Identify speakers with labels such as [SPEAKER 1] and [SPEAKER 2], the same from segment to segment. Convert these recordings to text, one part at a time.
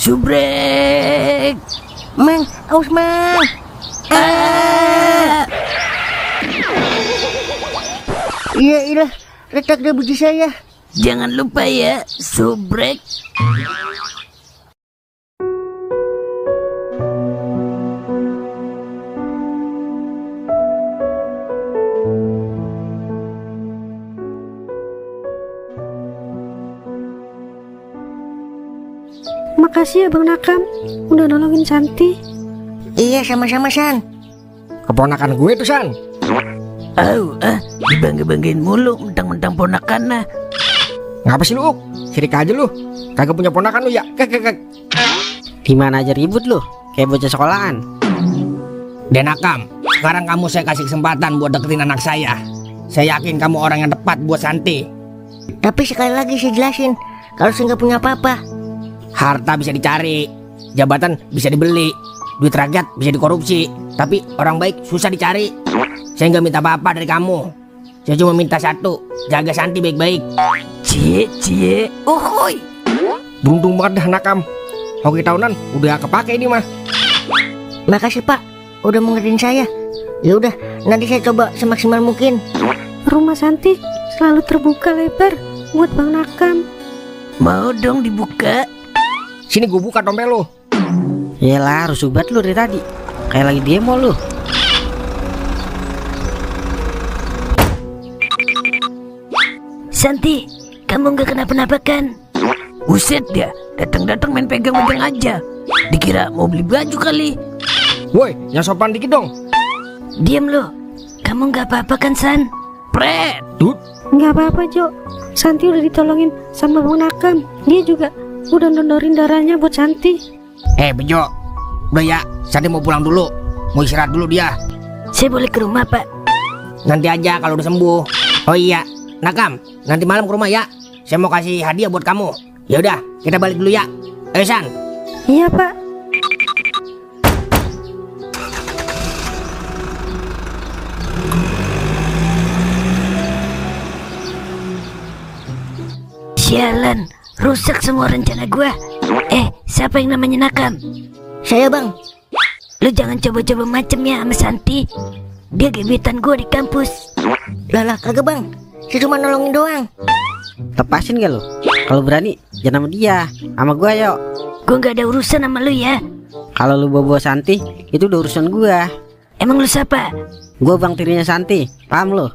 [SPEAKER 1] Subrek.
[SPEAKER 2] Mang, aus mang. Iya, letak deh buji saya.
[SPEAKER 1] Jangan lupa ya, subrek.
[SPEAKER 3] Makasih ya Bang Nakam, udah nolongin Santi.
[SPEAKER 2] Iya, sama-sama San.
[SPEAKER 4] Keponakan gue tuh San.
[SPEAKER 1] Dibangga-banggain mulu mentang-mentang ponakan nah.
[SPEAKER 4] Ngapa sih lu? Sirik aja lu. Kagak punya ponakan lu ya? Kek.
[SPEAKER 5] Dimana aja ribut lu, kayak bocah sekolahan.
[SPEAKER 4] Dan Nakam, sekarang kamu saya kasih kesempatan buat deketin anak saya. Saya yakin kamu orang yang tepat buat Santi.
[SPEAKER 2] Tapi sekali lagi saya jelasin, kalau saya nggak punya apa-apa.
[SPEAKER 4] Harta bisa dicari, jabatan bisa dibeli, duit rakyat bisa dikorupsi, tapi orang baik susah dicari. Saya nggak minta apa-apa dari kamu. Saya cuma minta satu, jaga Santi baik-baik.
[SPEAKER 1] Cie, uhuy.
[SPEAKER 4] Beruntung banget dah Nakam. Hoki tahunan udah kepake ini mah.
[SPEAKER 2] Makasih Pak, udah mengertiin saya. Ya udah, nanti saya coba semaksimal mungkin.
[SPEAKER 3] Rumah Santi selalu terbuka lebar buat Bang Nakam.
[SPEAKER 1] Mau dong dibuka?
[SPEAKER 4] Sini gue buka dompet lu.
[SPEAKER 5] Yelah, rusuh banget lu dari tadi, kayak lagi demo lu.
[SPEAKER 1] Santi, kamu nggak kenapa-napa kan? Buset dia, datang-datang main pegang-pegang aja. Dikira mau beli baju kali.
[SPEAKER 4] Woi, yang sopan dikit dong.
[SPEAKER 1] Diam lo, kamu nggak apa-apa kan San? Pret.
[SPEAKER 4] Dut.
[SPEAKER 3] Nggak apa-apa Jo, Santi udah ditolongin sama Bang Nakam. Dia juga udah donorin darahnya buat Santi.
[SPEAKER 4] Bejo, udah ya, Santi mau pulang dulu. Mau istirahat dulu dia.
[SPEAKER 1] Saya boleh ke rumah Pak?
[SPEAKER 4] Nanti aja kalau udah sembuh. Oh iya, Nakam, nanti malam ke rumah ya. Saya mau kasih hadiah buat kamu. Ya udah, kita balik dulu ya. Ayo San.
[SPEAKER 3] Iya Pak.
[SPEAKER 1] Sialan, rusak semua rencana gua. Siapa yang namanya Nakam?
[SPEAKER 2] Saya Bang.
[SPEAKER 1] Lu jangan coba-coba macem ya sama Santi. Dia gebetan gua di kampus.
[SPEAKER 2] Lah kagak Bang, saya cuma nolongin doang.
[SPEAKER 5] Lepasin gak lu? Kalau berani, jangan sama dia, sama gua yuk.
[SPEAKER 1] Gua nggak ada urusan sama lu ya.
[SPEAKER 5] Kalau lu bawa Santi, itu udah urusan gua.
[SPEAKER 1] Emang lu siapa?
[SPEAKER 5] Gua bang tirinya Santi, paham lu?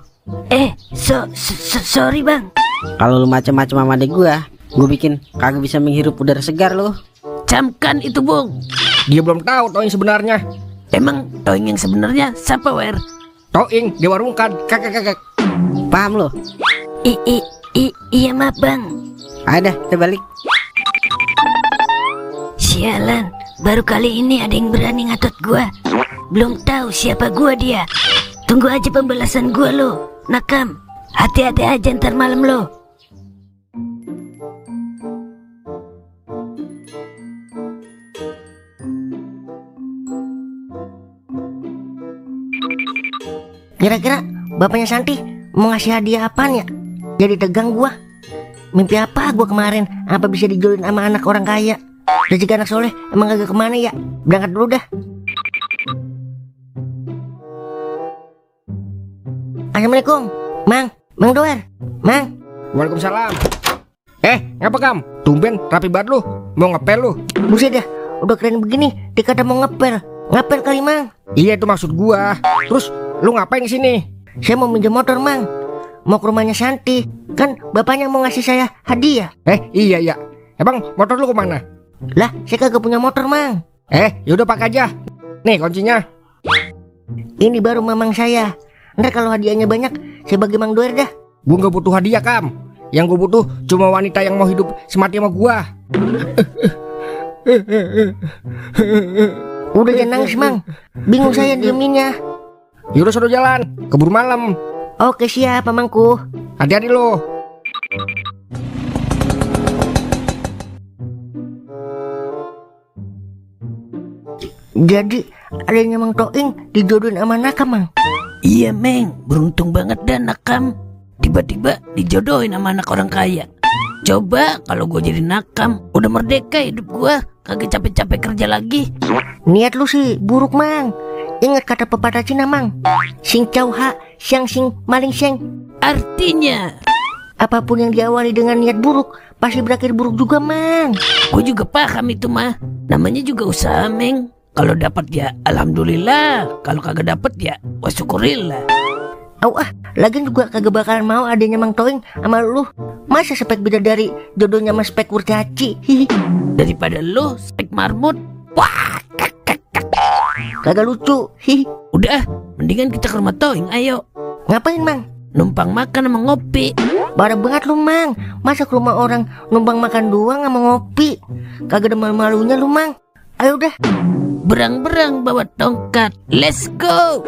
[SPEAKER 1] Sorry Bang.
[SPEAKER 5] Kalau lu macam-macam sama adik gua bikin kagak bisa menghirup udara segar lu.
[SPEAKER 1] Camkan itu Bung.
[SPEAKER 4] Dia belum tahu Toing sebenarnya.
[SPEAKER 1] Emang Toing yang sebenarnya siapa Wer?
[SPEAKER 4] Toing di warung kan. Kakak.
[SPEAKER 5] Paham lu?
[SPEAKER 1] Iya maaf Bang.
[SPEAKER 5] Ayo dah, kita balik.
[SPEAKER 1] Sialan, baru kali ini ada yang berani ngatot gua. Belum tahu siapa gua dia. Tunggu aja pembalasan gua lo, Nakam. Hati-hati aja ntar malam lo.
[SPEAKER 2] Kira-kira bapaknya Santi mau ngasih hadiah apaan ya? Jadi tegang gua. Mimpi apa gua kemarin? Apa bisa dijodohin sama anak orang kaya? Rezeki anak soleh emang agak kemana ya? Berangkat dulu dah. Assalamualaikum, Mang Doer, Mang.
[SPEAKER 4] Waalaikumsalam. Ngapa Kam? Tumben rapi banget lu. Mau ngepel lu?
[SPEAKER 2] Buset dah, udah keren begini dikata mau ngepel. Ngepel kali Mang.
[SPEAKER 4] Iya itu maksud gua. Terus lu ngapain di sini?
[SPEAKER 2] Saya mau minjem motor Mang. Mau ke rumahnya Santi. Kan bapaknya mau ngasih saya hadiah.
[SPEAKER 4] Iya ya. Emang motor lu kemana?
[SPEAKER 2] Lah, saya kagak punya motor Mang.
[SPEAKER 4] Yaudah pakai aja. Nih kuncinya.
[SPEAKER 2] Ini baru mamang saya. Ntar kalau hadiahnya banyak, saya bagi Mang Doer dah.
[SPEAKER 4] Gua gak butuh hadiah Kam. Yang gua butuh cuma wanita yang mau hidup semati sama gua.
[SPEAKER 2] Udah jangan nangis Mang. Bingung saya dieminnya.
[SPEAKER 4] Yaudah sudah jalan. Keburu malam.
[SPEAKER 2] Oke siap Mamangku.
[SPEAKER 4] Hati-hati lo.
[SPEAKER 2] Jadi adanya Mang Toing dijodohin sama Nakam Mang.
[SPEAKER 1] Iya Meng, beruntung banget dan Nakam. Tiba-tiba dijodohin sama anak orang kaya. Coba kalau gue jadi Nakam, udah merdeka hidup gue, kagak capek-capek kerja lagi.
[SPEAKER 2] Niat lu sih buruk, Mang. Ingat kata pepatah Cina, Mang. Sing cau ha, siang sing maling seng.
[SPEAKER 1] Artinya,
[SPEAKER 2] Apapun yang diawali dengan niat buruk pasti berakhir buruk juga, Mang.
[SPEAKER 1] gue juga paham itu mah. Namanya juga usaha, Meng. Kalau dapat ya alhamdulillah, kalau kagak dapat ya wah syukurillah.
[SPEAKER 2] Lagian juga kagak bakalan mau adanya Mang Toing sama lu. Masa spek bidadari jodohnya sama spek kurcaci? Hihi.
[SPEAKER 1] Daripada lu spek marmut, wah
[SPEAKER 2] Kagak lucu. Hihi.
[SPEAKER 1] udah, mendingan kita ke rumah Toing, ayo.
[SPEAKER 2] Ngapain, Mang?
[SPEAKER 1] Numpang makan sama ngopi.
[SPEAKER 2] Parah banget lu, Mang. Masa ke rumah orang numpang makan doang sama ngopi? Kagak ada malu-malunya lu, Mang. Ayo udah.
[SPEAKER 1] Berang-berang bawa tongkat. Let's go.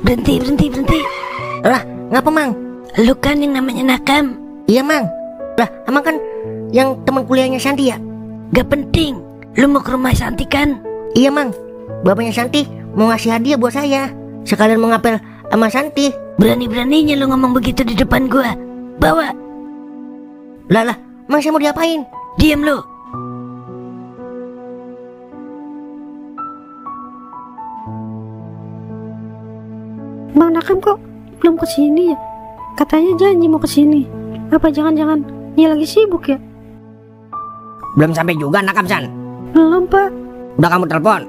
[SPEAKER 1] Berhenti.
[SPEAKER 2] Lah, ngapa, Mang?
[SPEAKER 1] Lu kan yang namanya Nakam.
[SPEAKER 2] Iya, Mang. Lah, emang kan yang teman kuliahnya Santi ya?
[SPEAKER 1] Gak penting. Lu mau ke rumah Santi kan?
[SPEAKER 2] Iya, Mang. Bapaknya Santi mau ngasih hadiah buat saya. Sekalian mau ngapel sama Santi.
[SPEAKER 1] Berani-beraninya lu ngomong begitu di depan gua. Bawa.
[SPEAKER 2] Lah, Mang, saya mau diapain?
[SPEAKER 1] Diam lu.
[SPEAKER 3] Bang Nakam kok belum kesini ya? Katanya janji mau kesini. Apa jangan-jangan dia lagi sibuk ya?
[SPEAKER 4] Belum sampai juga Nakam San.
[SPEAKER 3] Belum pak.
[SPEAKER 4] Udah kamu telepon?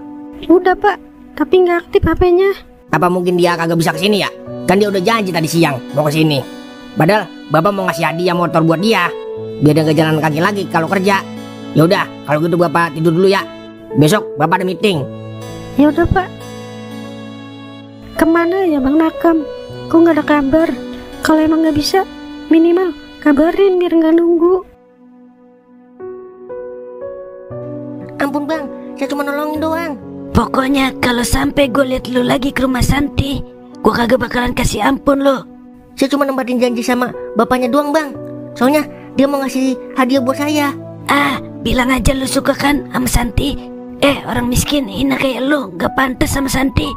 [SPEAKER 3] Udah pak, tapi nggak aktif HP-nya.
[SPEAKER 4] Apa mungkin dia kagak bisa kesini ya? Kan dia udah janji tadi siang mau kesini. Padahal bapak mau ngasih hadiah motor buat dia, biar dia nggak jalan kaki lagi kalau kerja. Ya udah, kalau gitu bapak tidur dulu ya. Besok bapak ada meeting.
[SPEAKER 3] Ya udah pak. Kemana ya Bang Nakam? Kok nggak ada kabar? Kalau emang nggak bisa, minimal kabarin biar nggak nunggu.
[SPEAKER 2] Ampun, Bang. Saya cuma nolongin doang.
[SPEAKER 1] Pokoknya kalau sampai gue liat lu lagi ke rumah Santi, gue kagak bakalan kasih ampun lo.
[SPEAKER 2] Saya cuma nempatin janji sama bapaknya doang, Bang. Soalnya dia mau ngasih hadiah buat saya.
[SPEAKER 1] Bilang aja lu suka kan sama Santi. Orang miskin hina kayak lu gak pantas sama Santi.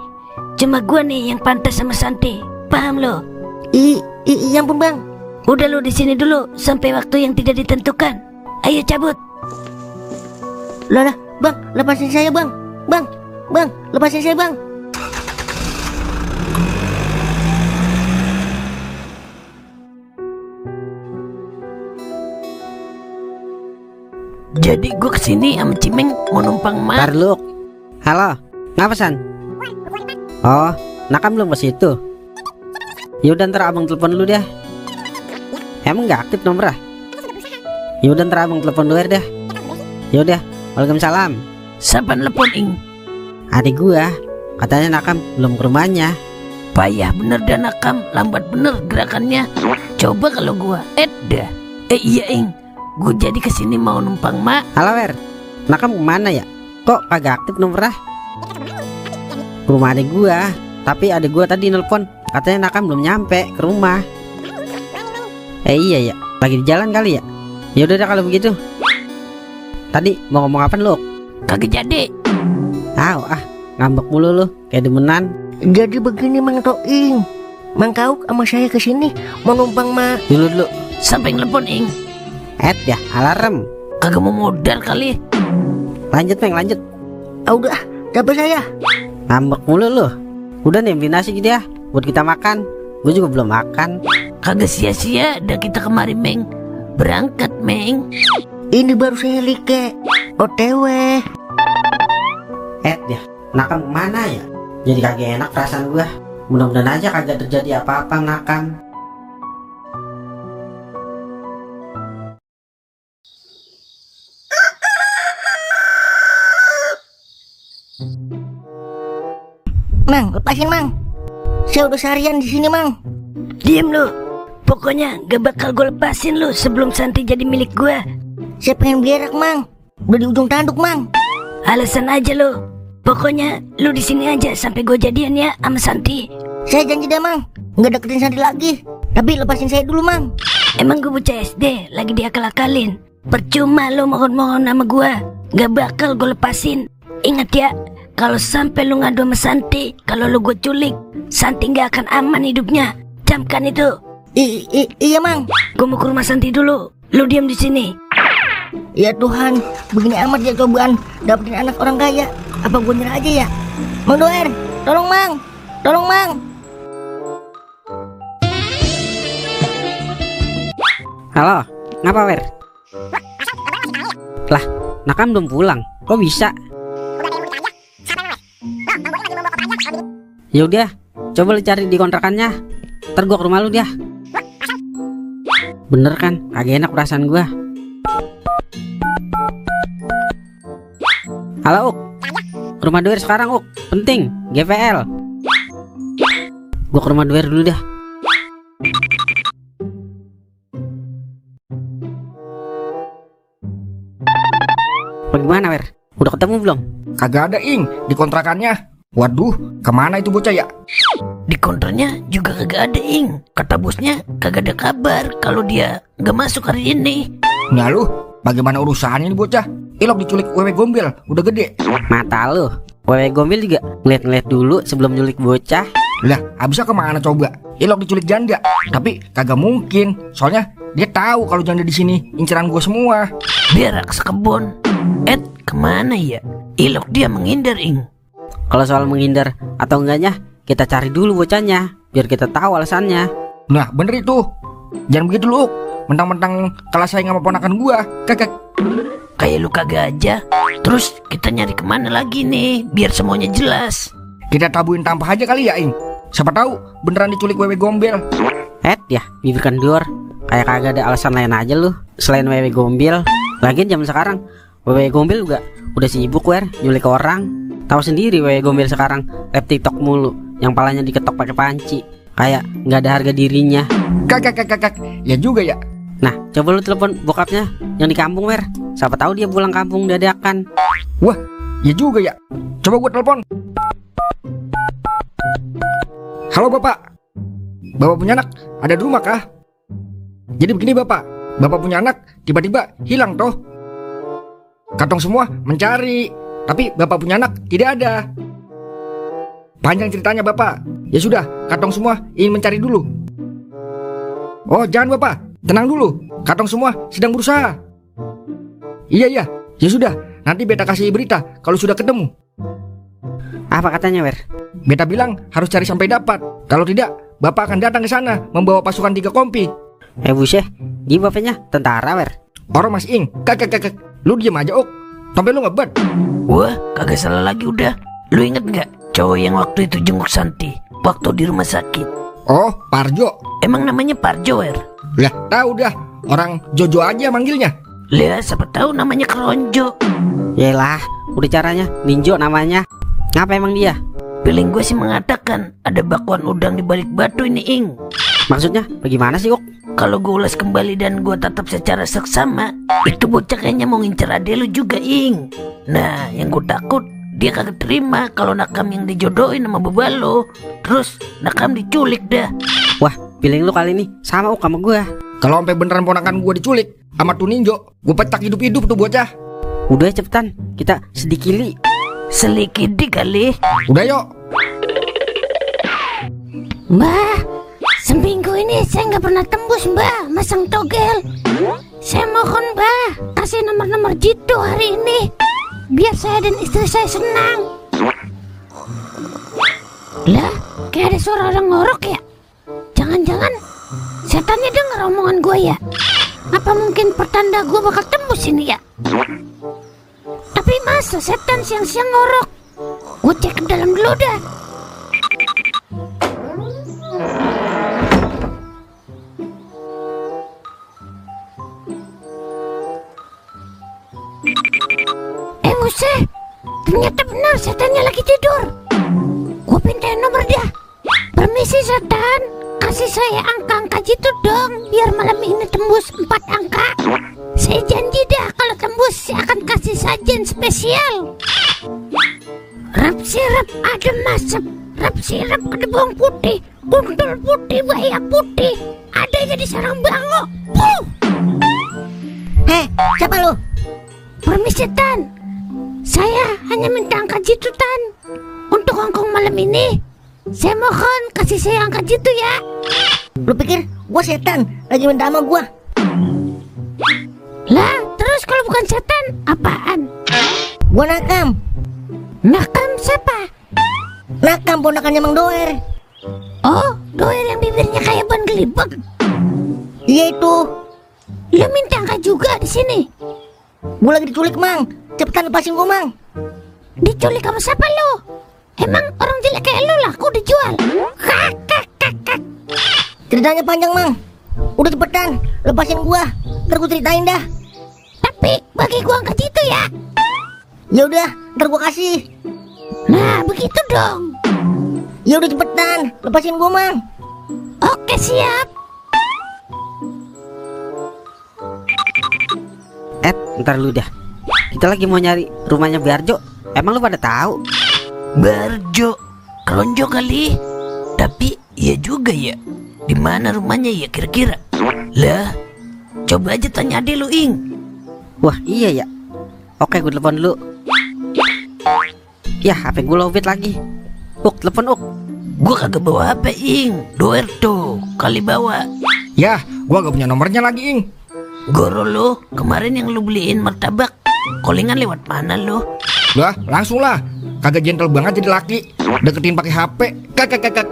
[SPEAKER 1] Cuma gue nih yang pantas sama Santi. Paham lo?
[SPEAKER 2] Iya ampun, Bang.
[SPEAKER 1] Udah lu di sini dulu sampai waktu yang tidak ditentukan. Ayo cabut.
[SPEAKER 2] Lah, Bang, lepasin saya, Bang. Bang, lepasin saya, Bang.
[SPEAKER 1] Jadi gue kesini sama Cimeng mau numpang
[SPEAKER 5] Ntar lu. Halo, ngapa San? Oh, Nakam belum ke situ. Yaudah ntar abang telepon dulu deh. Emang gak aktif nomornya? Yaudah ntar abang telepon dulu deh. Yaudah, waalaikumsalam.
[SPEAKER 1] Siapa nelpon ing?
[SPEAKER 5] Adik gua, katanya Nakam belum ke rumahnya.
[SPEAKER 1] Payah bener dan Nakam, lambat bener gerakannya. Coba kalau gua dah. Iya ing, gua jadi kesini mau numpang mak.
[SPEAKER 5] Halo Wer, Nakam kemana ya? Kok kagak aktif nomornya? Ke rumah adik gua, tapi adik gua tadi nelpon, katanya Nakam belum nyampe ke rumah. Iya ya, lagi di jalan kali ya. Yaudah dah kalau begitu. Tadi mau ngomong apa lu?
[SPEAKER 1] Kagak jadi.
[SPEAKER 5] Ngambek mulu lu, kayak demenan.
[SPEAKER 2] Jadi begini, Mang Toing. Mang Kauk sama saya kesini mau numpang, Mak.
[SPEAKER 5] Dulu.
[SPEAKER 1] Sampai ngelepon ing.
[SPEAKER 5] Ya, alarm.
[SPEAKER 1] Kagak mau modal kali.
[SPEAKER 5] Lanjut Meng, lanjut.
[SPEAKER 2] Udah, capek saya.
[SPEAKER 5] Ngambek mulu lu. Udah nih beli nasi gitu ya, buat kita makan. Gue juga belum makan.
[SPEAKER 1] Kagak sia-sia dah kita kemari Meng. Berangkat Meng.
[SPEAKER 2] Ini baru saya like OTW.
[SPEAKER 5] Ya, Nakam kemana ya? Jadi kagak enak perasaan gua. Mudah-mudahan aja kagak terjadi apa-apa Nakam.
[SPEAKER 2] Mang, lepasin, Mang. Saya udah seharian di sini, Mang.
[SPEAKER 1] Diam lu. Pokoknya gak bakal gue lepasin lu sebelum Santi jadi milik gue.
[SPEAKER 2] Saya pengen berak, Mang. Udah di ujung tanduk, Mang.
[SPEAKER 1] Alasan aja lu. Pokoknya lu di sini aja sampai gue jadian ya sama Santi.
[SPEAKER 2] Saya janji dah, Mang. Nggak deketin Santi lagi. Tapi lepasin saya dulu, Mang.
[SPEAKER 1] Emang gue bocah SD lagi diakal-akalin. Percuma lu mohon-mohon sama gue. Gak bakal gue lepasin. Ingat ya, kalau sampai lu ngadu sama Santi, kalau lu gue culik, Santi gak akan aman hidupnya. Camkan itu.
[SPEAKER 2] Iya Mang.
[SPEAKER 1] Gua mau ke rumah Santi dulu. Lu diam di sini.
[SPEAKER 2] Ya Tuhan, begini amat ya cobaan dapetin anak orang kaya. Apa gue nyerah aja ya? Mang Doer, tolong Mang. Tolong Mang.
[SPEAKER 5] Halo, ngapa Wer? Lah, Nakam belum pulang. Kok bisa? Ya udah, coba lu cari di kontrakannya. Ntar gua ke rumah lu dia. Bener kan? Agak enak perasaan gua. Halo Uk, ke rumah Doer sekarang Uk. Penting, GPL. Gua ke rumah Doer dulu dah. Bagaimana Wer? Udah ketemu belum?
[SPEAKER 4] Kagak ada Ing di kontrakannya. Waduh, kemana itu bocah ya?
[SPEAKER 1] Di konternya juga kagak ada, Ing. Kata bosnya kagak ada kabar kalau dia nggak masuk hari ini.
[SPEAKER 4] Nah lu, bagaimana urusannya nih bocah? Ilok diculik wewe gombel, udah gede.
[SPEAKER 5] Mata lu, wewe gombel juga ngeliat-ngeliat dulu sebelum nyulik bocah.
[SPEAKER 4] Lah, abisnya kemana coba? Ilok diculik janda. Tapi kagak mungkin, soalnya dia tahu kalau janda di sini inceran gua semua.
[SPEAKER 1] Berak sekebon. Kemana ya? Ilok dia menghindar, Ing.
[SPEAKER 5] Kalau soal menghindar atau enggaknya, kita cari dulu bocahnya, biar kita tahu alasannya.
[SPEAKER 4] Nah, bener itu. Jangan begitu lu, mentang-mentang kalah saing sama ponakan gua. Kagak.
[SPEAKER 1] Kayak lu kagak aja. Terus kita nyari kemana lagi nih, biar semuanya jelas.
[SPEAKER 4] Kita tabuin tampah aja kali ya, Ing. Siapa tahu beneran diculik wewe gombel.
[SPEAKER 5] Ya, bibir kendor. Kayak kagak ada alasan lain aja lu selain wewe gombel. Lagian zaman sekarang wewe gombel juga udah sibuk Wer nyulik orang. Tahu sendiri wewe gombel sekarang rap TikTok mulu, yang palanya diketok pakai panci. Kayak nggak ada harga dirinya.
[SPEAKER 4] Kakak. Ya juga ya.
[SPEAKER 5] Nah, coba lu telepon bokapnya yang di kampung Wer. Siapa tahu dia pulang kampung dadakan.
[SPEAKER 4] Wah, ya juga ya. Coba gua telepon. Halo Bapak. Bapak punya anak ada di rumah kah? Jadi begini Bapak punya anak tiba-tiba hilang toh. Katong semua mencari, tapi Bapak punya anak tidak ada. Panjang ceritanya Bapak. Ya sudah, katong semua ingin mencari dulu. Oh jangan Bapak, tenang dulu. Katong semua sedang berusaha. Iya, ya sudah. Nanti beta kasih berita kalau sudah ketemu.
[SPEAKER 5] Apa katanya Wer?
[SPEAKER 4] Beta bilang harus cari sampai dapat. Kalau tidak, Bapak akan datang ke sana membawa pasukan 3 kompi.
[SPEAKER 5] Buset, dia bapaknya tentara Wer.
[SPEAKER 4] Orang Mas Ing, kakak. Lu diam aja Ok. Sampai lu ngebet.
[SPEAKER 1] Wah, kagak salah lagi udah. Lu inget nggak cowok yang waktu itu jenguk Santi waktu di rumah sakit?
[SPEAKER 4] Oh, Parjo.
[SPEAKER 1] Emang namanya Parjo, Wer?
[SPEAKER 4] Lah, tahu dah. Orang Jojo aja manggilnya.
[SPEAKER 1] Lah, siapa tahu namanya Keronjo.
[SPEAKER 5] Yelah, udah caranya Ninjo namanya. Ngapa emang dia?
[SPEAKER 1] Feeling gue sih mengatakan ada bakwan udang di balik batu ini, Ing.
[SPEAKER 5] Maksudnya bagaimana sih Ok?
[SPEAKER 1] Kalau gue ulas kembali dan gue tatap secara seksama, itu bocah kayaknya mau ngincer ade lu juga, Ing. Nah, yang gue takut dia kagak terima kalau Nakam yang dijodohin sama Bebalo. Terus Nakam diculik dah.
[SPEAKER 5] Wah, feeling lu kali ini sama Ok sama gua.
[SPEAKER 4] Kalau sampai beneran ponakan gua diculik sama tuh Ninjo, gua petak hidup-hidup tuh bocah.
[SPEAKER 5] Udah cepetan, kita sedikili.
[SPEAKER 1] Selikidi kali.
[SPEAKER 4] Udah yuk.
[SPEAKER 3] Mbah, seminggu ini saya nggak pernah tembus Mbah masang togel. Saya mohon Mbah kasih nomor-nomor jitu hari ini, biar saya dan istri saya senang. Lah, kayak ada suara orang ngorok ya? Jangan-jangan setannya dengar omongan gue ya? Apa mungkin pertanda gue bakal tembus ini ya? Tapi masa setan siang-siang ngorok? Gue cek ke dalam dulu dah. Buset, ternyata benar setannya lagi tidur. Gue pindahin nomor dia. Permisi setan, kasih saya angka-angka jitu dong, biar malam ini tembus 4 angka. Saya janji dah kalau tembus saya akan kasih sajian spesial. Rap sirap adem masep, rap sirap ada bawang putih, buntul putih, bahaya putih, adanya di sarang bango.
[SPEAKER 2] Siapa lu?
[SPEAKER 3] Permisi Tan, saya hanya minta angka jitu Tan. Untuk hongkong malam ini, saya mohon kasih saya angka jitu ya.
[SPEAKER 2] Lu pikir Gua setan, lagi minta sama gua.
[SPEAKER 3] Lah, terus kalau bukan setan, apaan?
[SPEAKER 2] Gua Nakam.
[SPEAKER 3] Nakam siapa?
[SPEAKER 2] Nakam ponakannya Mang Doer.
[SPEAKER 3] Oh, doer yang bibirnya kayak ban gelibak.
[SPEAKER 2] Iya itu.
[SPEAKER 3] Lu minta angka juga di sini.
[SPEAKER 2] Gua lagi diculik, Mang. Cepetan lepasin gua, Mang.
[SPEAKER 3] Diculik sama siapa lu? Emang orang jelek kayak lu laku dijual? Kak.
[SPEAKER 2] Ceritanya panjang, Mang. Udah cepetan, lepasin gua. Ntar gua ceritain dah.
[SPEAKER 3] Tapi bagi gua angka itu ya.
[SPEAKER 2] Ya udah, ntar gua kasih.
[SPEAKER 3] Nah, begitu dong.
[SPEAKER 2] Ya udah cepetan, lepasin gua, Mang.
[SPEAKER 3] Oke, siap.
[SPEAKER 5] Ntar lu dah. Kita lagi mau nyari rumahnya Biarjo. Emang lu pada tahu?
[SPEAKER 1] Barjo, Keronjo kali. Tapi iya juga ya. Di mana rumahnya ya kira-kira? Lah, coba aja tanya adek lu, Ing.
[SPEAKER 5] Wah iya ya. Oke, gue telepon dulu. Ya, HP gue lowbat lagi. Telepon
[SPEAKER 1] Gua kagak bawa HP, Ing. Doer tuh, kali bawa.
[SPEAKER 4] Yah, gua gak punya nomornya lagi, Ing.
[SPEAKER 1] Goro lo, kemarin yang lu beliin martabak, callingan lewat mana lo?
[SPEAKER 4] Lah, langsung lah. Kagak gentle banget jadi laki. Deketin pakai HP. Kak.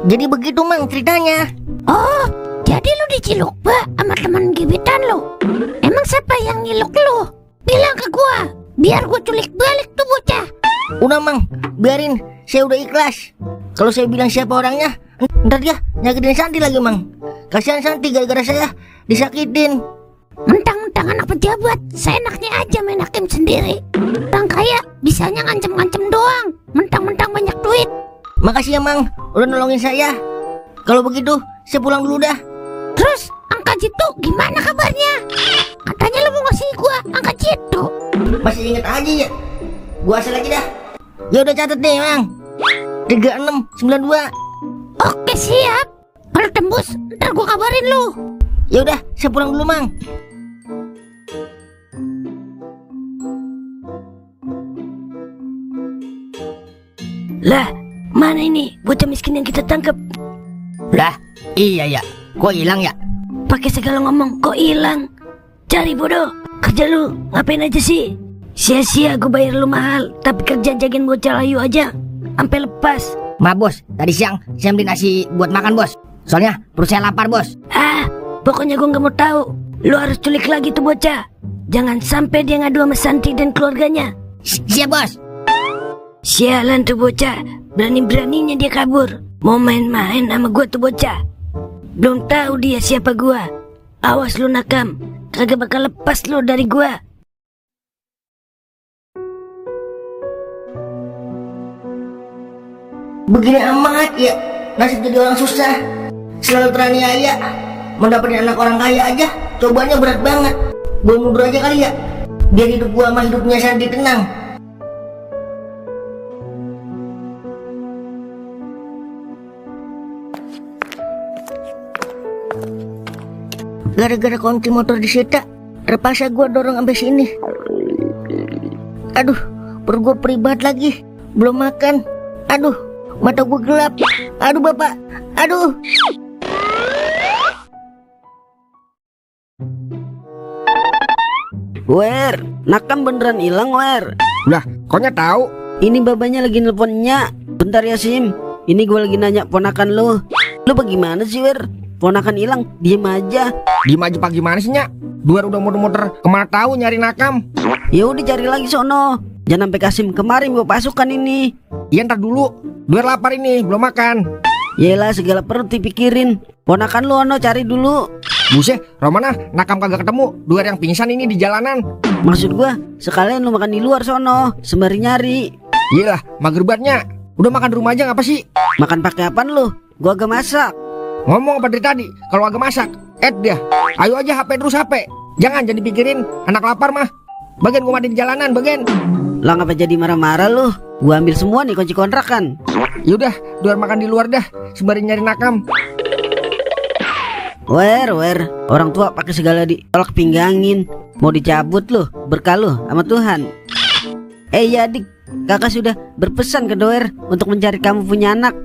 [SPEAKER 2] Jadi begitu, Mang, ceritanya.
[SPEAKER 3] Oh, jadi lu diciluk sama teman gebetan lu. Emang siapa yang nyiluk lu? Bilang ke gua, biar gua culik balik tuh bocah.
[SPEAKER 2] Udah, Mang, biarin. Saya udah ikhlas. Kalau saya bilang siapa orangnya, ntar dia nyakitin Santi lagi, Mang. Kasihan Santi gara-gara saya disakitin.
[SPEAKER 3] Mentang-mentang anak pejabat, seenaknya aja main hakim sendiri. Orang kaya bisanya ngancem-ngancem doang. Mentang-mentang banyak duit.
[SPEAKER 2] Makasih ya, Mang, udah nolongin saya. Kalau begitu, saya pulang dulu dah.
[SPEAKER 3] Terus angka jitu gimana kabarnya? Katanya lu mau ngasih gua angka jitu.
[SPEAKER 2] Masih inget aja ya? Gua asal lagi dah. Ya udah catat nih, Mang. 3692.
[SPEAKER 3] Oke, siap. Kalau tembus, ntar gua kabarin lu.
[SPEAKER 2] Ya udah, saya pulang dulu, Mang.
[SPEAKER 1] Lah, mana ini bocah miskin yang kita tangkap?
[SPEAKER 4] Lah, iya ya. Kok hilang ya?
[SPEAKER 1] Pakai segala ngomong kok hilang. Cari bodoh. Kerja lu ngapain aja sih? Sia-sia gue bayar lu mahal, tapi kerja jagain bocah layu aja sampai lepas.
[SPEAKER 2] Ma, bos, tadi siang saya beli nasi buat makan, bos. Soalnya perut saya lapar, bos.
[SPEAKER 1] Pokoknya gue gak mau tahu. Lu harus culik lagi tuh bocah. Jangan sampai dia ngadu sama Santi dan keluarganya.
[SPEAKER 2] Siap, bos.
[SPEAKER 1] Sialan tuh bocah. Berani-beraninya dia kabur. Mau main-main sama gue tuh bocah. Belum tahu dia siapa gue. Awas lu Nakam. Kagak bakal lepas lu dari gue.
[SPEAKER 2] Begini amat ya, nasib jadi orang susah. Selalu teraniaya. Mau dapetin anak orang kaya aja, cobanya berat banget. Gue mundur aja kali ya, biar hidup gua sama hidupnya Santi tenang. Gara-gara kunci motor disita, terpaksa gua dorong sampai sini. Aduh, perut gua peribat lagi, belum makan. Aduh, mata gua gelap. Aduh, Bapak. Aduh.
[SPEAKER 5] Wer, Nakam beneran hilang, Wer.
[SPEAKER 4] Lah, koknya tahu.
[SPEAKER 5] Ini babanya lagi nelponnya. Bentar ya, Sim. Ini gue lagi nanya ponakan lu. Lu bagaimana sih, Wer? Ponakan hilang, diem aja.
[SPEAKER 4] Diem aja pak gimana sih, Nyak? Duar udah muter-muter kemana tahu nyari Nakam.
[SPEAKER 5] Ya udah cari lagi sono. Jangan sampai Kasim kemarin gue pasukan ini.
[SPEAKER 4] Iya ntar dulu. Duar lapar ini, belum makan.
[SPEAKER 5] Yelah segala perut dipikirin. Ponakan lu ono cari dulu.
[SPEAKER 4] Buset, Romana, Nakam kagak ketemu. Duar yang pingsan ini di jalanan.
[SPEAKER 5] Maksud gua sekalian lu makan di luar sono sembari nyari.
[SPEAKER 4] Iyalah, mager banget. Udah makan di rumah aja ngapa sih?
[SPEAKER 5] Makan pakai apaan lu? Gua agak masak.
[SPEAKER 4] Ngomong apa dari tadi? Kalau agak masak, dia. Ayo aja HP terus HP. Jangan jadi pikirin anak lapar mah. Bagian gua mandi di jalanan, bagian.
[SPEAKER 5] Lah ngapa jadi marah-marah lu? Gua ambil semua nih kunci kontrakan.
[SPEAKER 4] Yaudah, Duar makan di luar dah sembari nyari Nakam.
[SPEAKER 5] Wer, orang tua pakai segala ditolak pinggangin. Mau dicabut lu, berkah lu sama Tuhan. Ya adik, kakak sudah berpesan ke Doer untuk mencari kamu punya anak.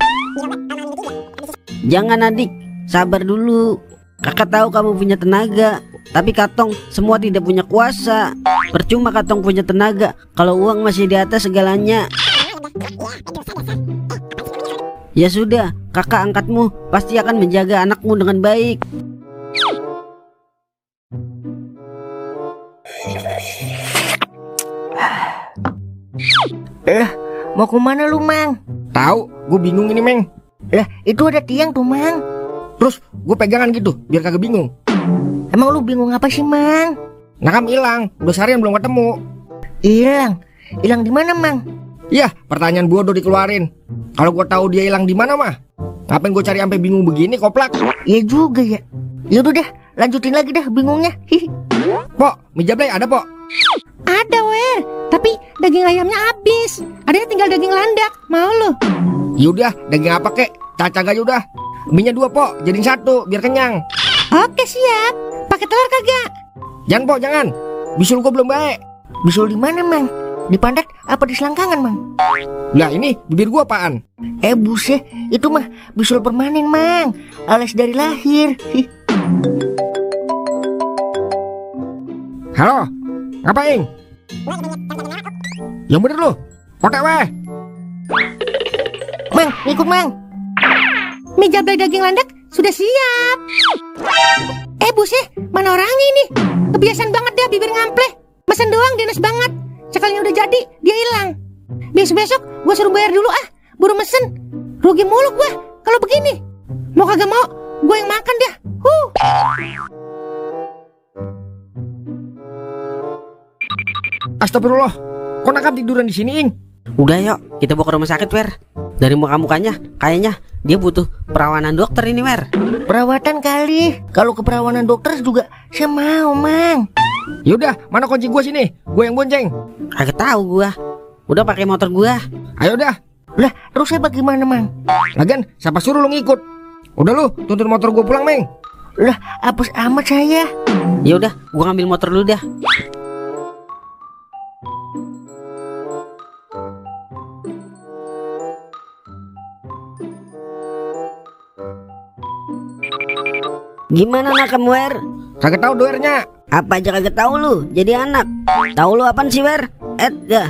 [SPEAKER 5] Jangan adik, sabar dulu. Kakak tahu kamu punya tenaga, tapi Katong semua tidak punya kuasa. Percuma Katong punya tenaga kalau uang masih di atas segalanya. Ya sudah, kakak angkatmu pasti akan menjaga anakmu dengan baik.
[SPEAKER 2] Mau kemana lu, Mang?
[SPEAKER 4] Tahu, gue bingung ini, Meng.
[SPEAKER 2] Lah, itu ada tiang tuh, Mang.
[SPEAKER 4] Terus gue pegangan gitu biar kagak bingung.
[SPEAKER 2] Emang lu bingung apa sih, Mang?
[SPEAKER 4] Nakam hilang, udah seharian belum ketemu.
[SPEAKER 2] Hilang? Hilang di mana, Mang?
[SPEAKER 4] Yah, pertanyaan bodoh dikeluarin. Kalau gue tahu dia hilang di mana mah, ngapain gue cari sampai bingung begini, koplak?
[SPEAKER 2] Iya juga ya. Yaudah deh, lanjutin lagi dah bingungnya. Hihi.
[SPEAKER 4] Pok, mie jablay ada, Pok?
[SPEAKER 3] Ada, Wer. Tapi daging ayamnya habis. Adanya tinggal daging landak. Mau lu?
[SPEAKER 4] Yaudah, daging apa kek? Cacag aja udah. Mie-nya 2, Pok, jadiin 1 biar kenyang.
[SPEAKER 3] Oke, siap. Pakai telur kagak?
[SPEAKER 4] Jangan, Pok, jangan. Bisul gue belum baik.
[SPEAKER 2] Bisul di mana, Mang? Di pantat apa di selangkangan, Mang?
[SPEAKER 4] Lah ini bibir gue apaan?
[SPEAKER 2] Buset, itu mah bisul permanen, Mang. Alias dari lahir.
[SPEAKER 4] Halo, ngapain? Yang bener lu, otak weh.
[SPEAKER 2] Mang, ikut, Mang.
[SPEAKER 3] Mie jablay daging landak sudah siap. Buset, mana orangnya ini? Kebiasaan banget dah bibir ngampleh. Mesen doang dinas banget. Sekalinya udah jadi, dia hilang. Besok-besok gue suruh bayar dulu ah. Buru mesen. Rugi mulu gue kalau begini. Mau kagak mau, gue yang makan dah.
[SPEAKER 4] Astagfirullah, kok nakam tiduran di sini, Ing?
[SPEAKER 5] Udah yuk, kita bawa ke rumah sakit, Wer. Dari muka-mukanya, kayaknya dia butuh perawanan dokter ini, Wer.
[SPEAKER 2] Perawatan kali. Kalau ke perawanan dokter juga saya mau, Mang.
[SPEAKER 4] Yaudah, mana kunci gua sini? Gua yang bonceng.
[SPEAKER 5] Kagak tahu gua. Udah pakai motor gua.
[SPEAKER 4] Ayo dah.
[SPEAKER 2] Lah, terus saya bagaimana, Mang?
[SPEAKER 4] Lagian siapa suruh lu ngikut? Udah lu, tuntun motor gua pulang, Meng.
[SPEAKER 2] Lah, apes amat saya.
[SPEAKER 5] Ya udah, gua ngambil motor dulu dah. Gimana nak kamu, Wer?
[SPEAKER 4] Kagak tahu doernya.
[SPEAKER 5] Apa aja kagak tahu lu jadi anak. Tahu lu apaan sih, Wer? Dah.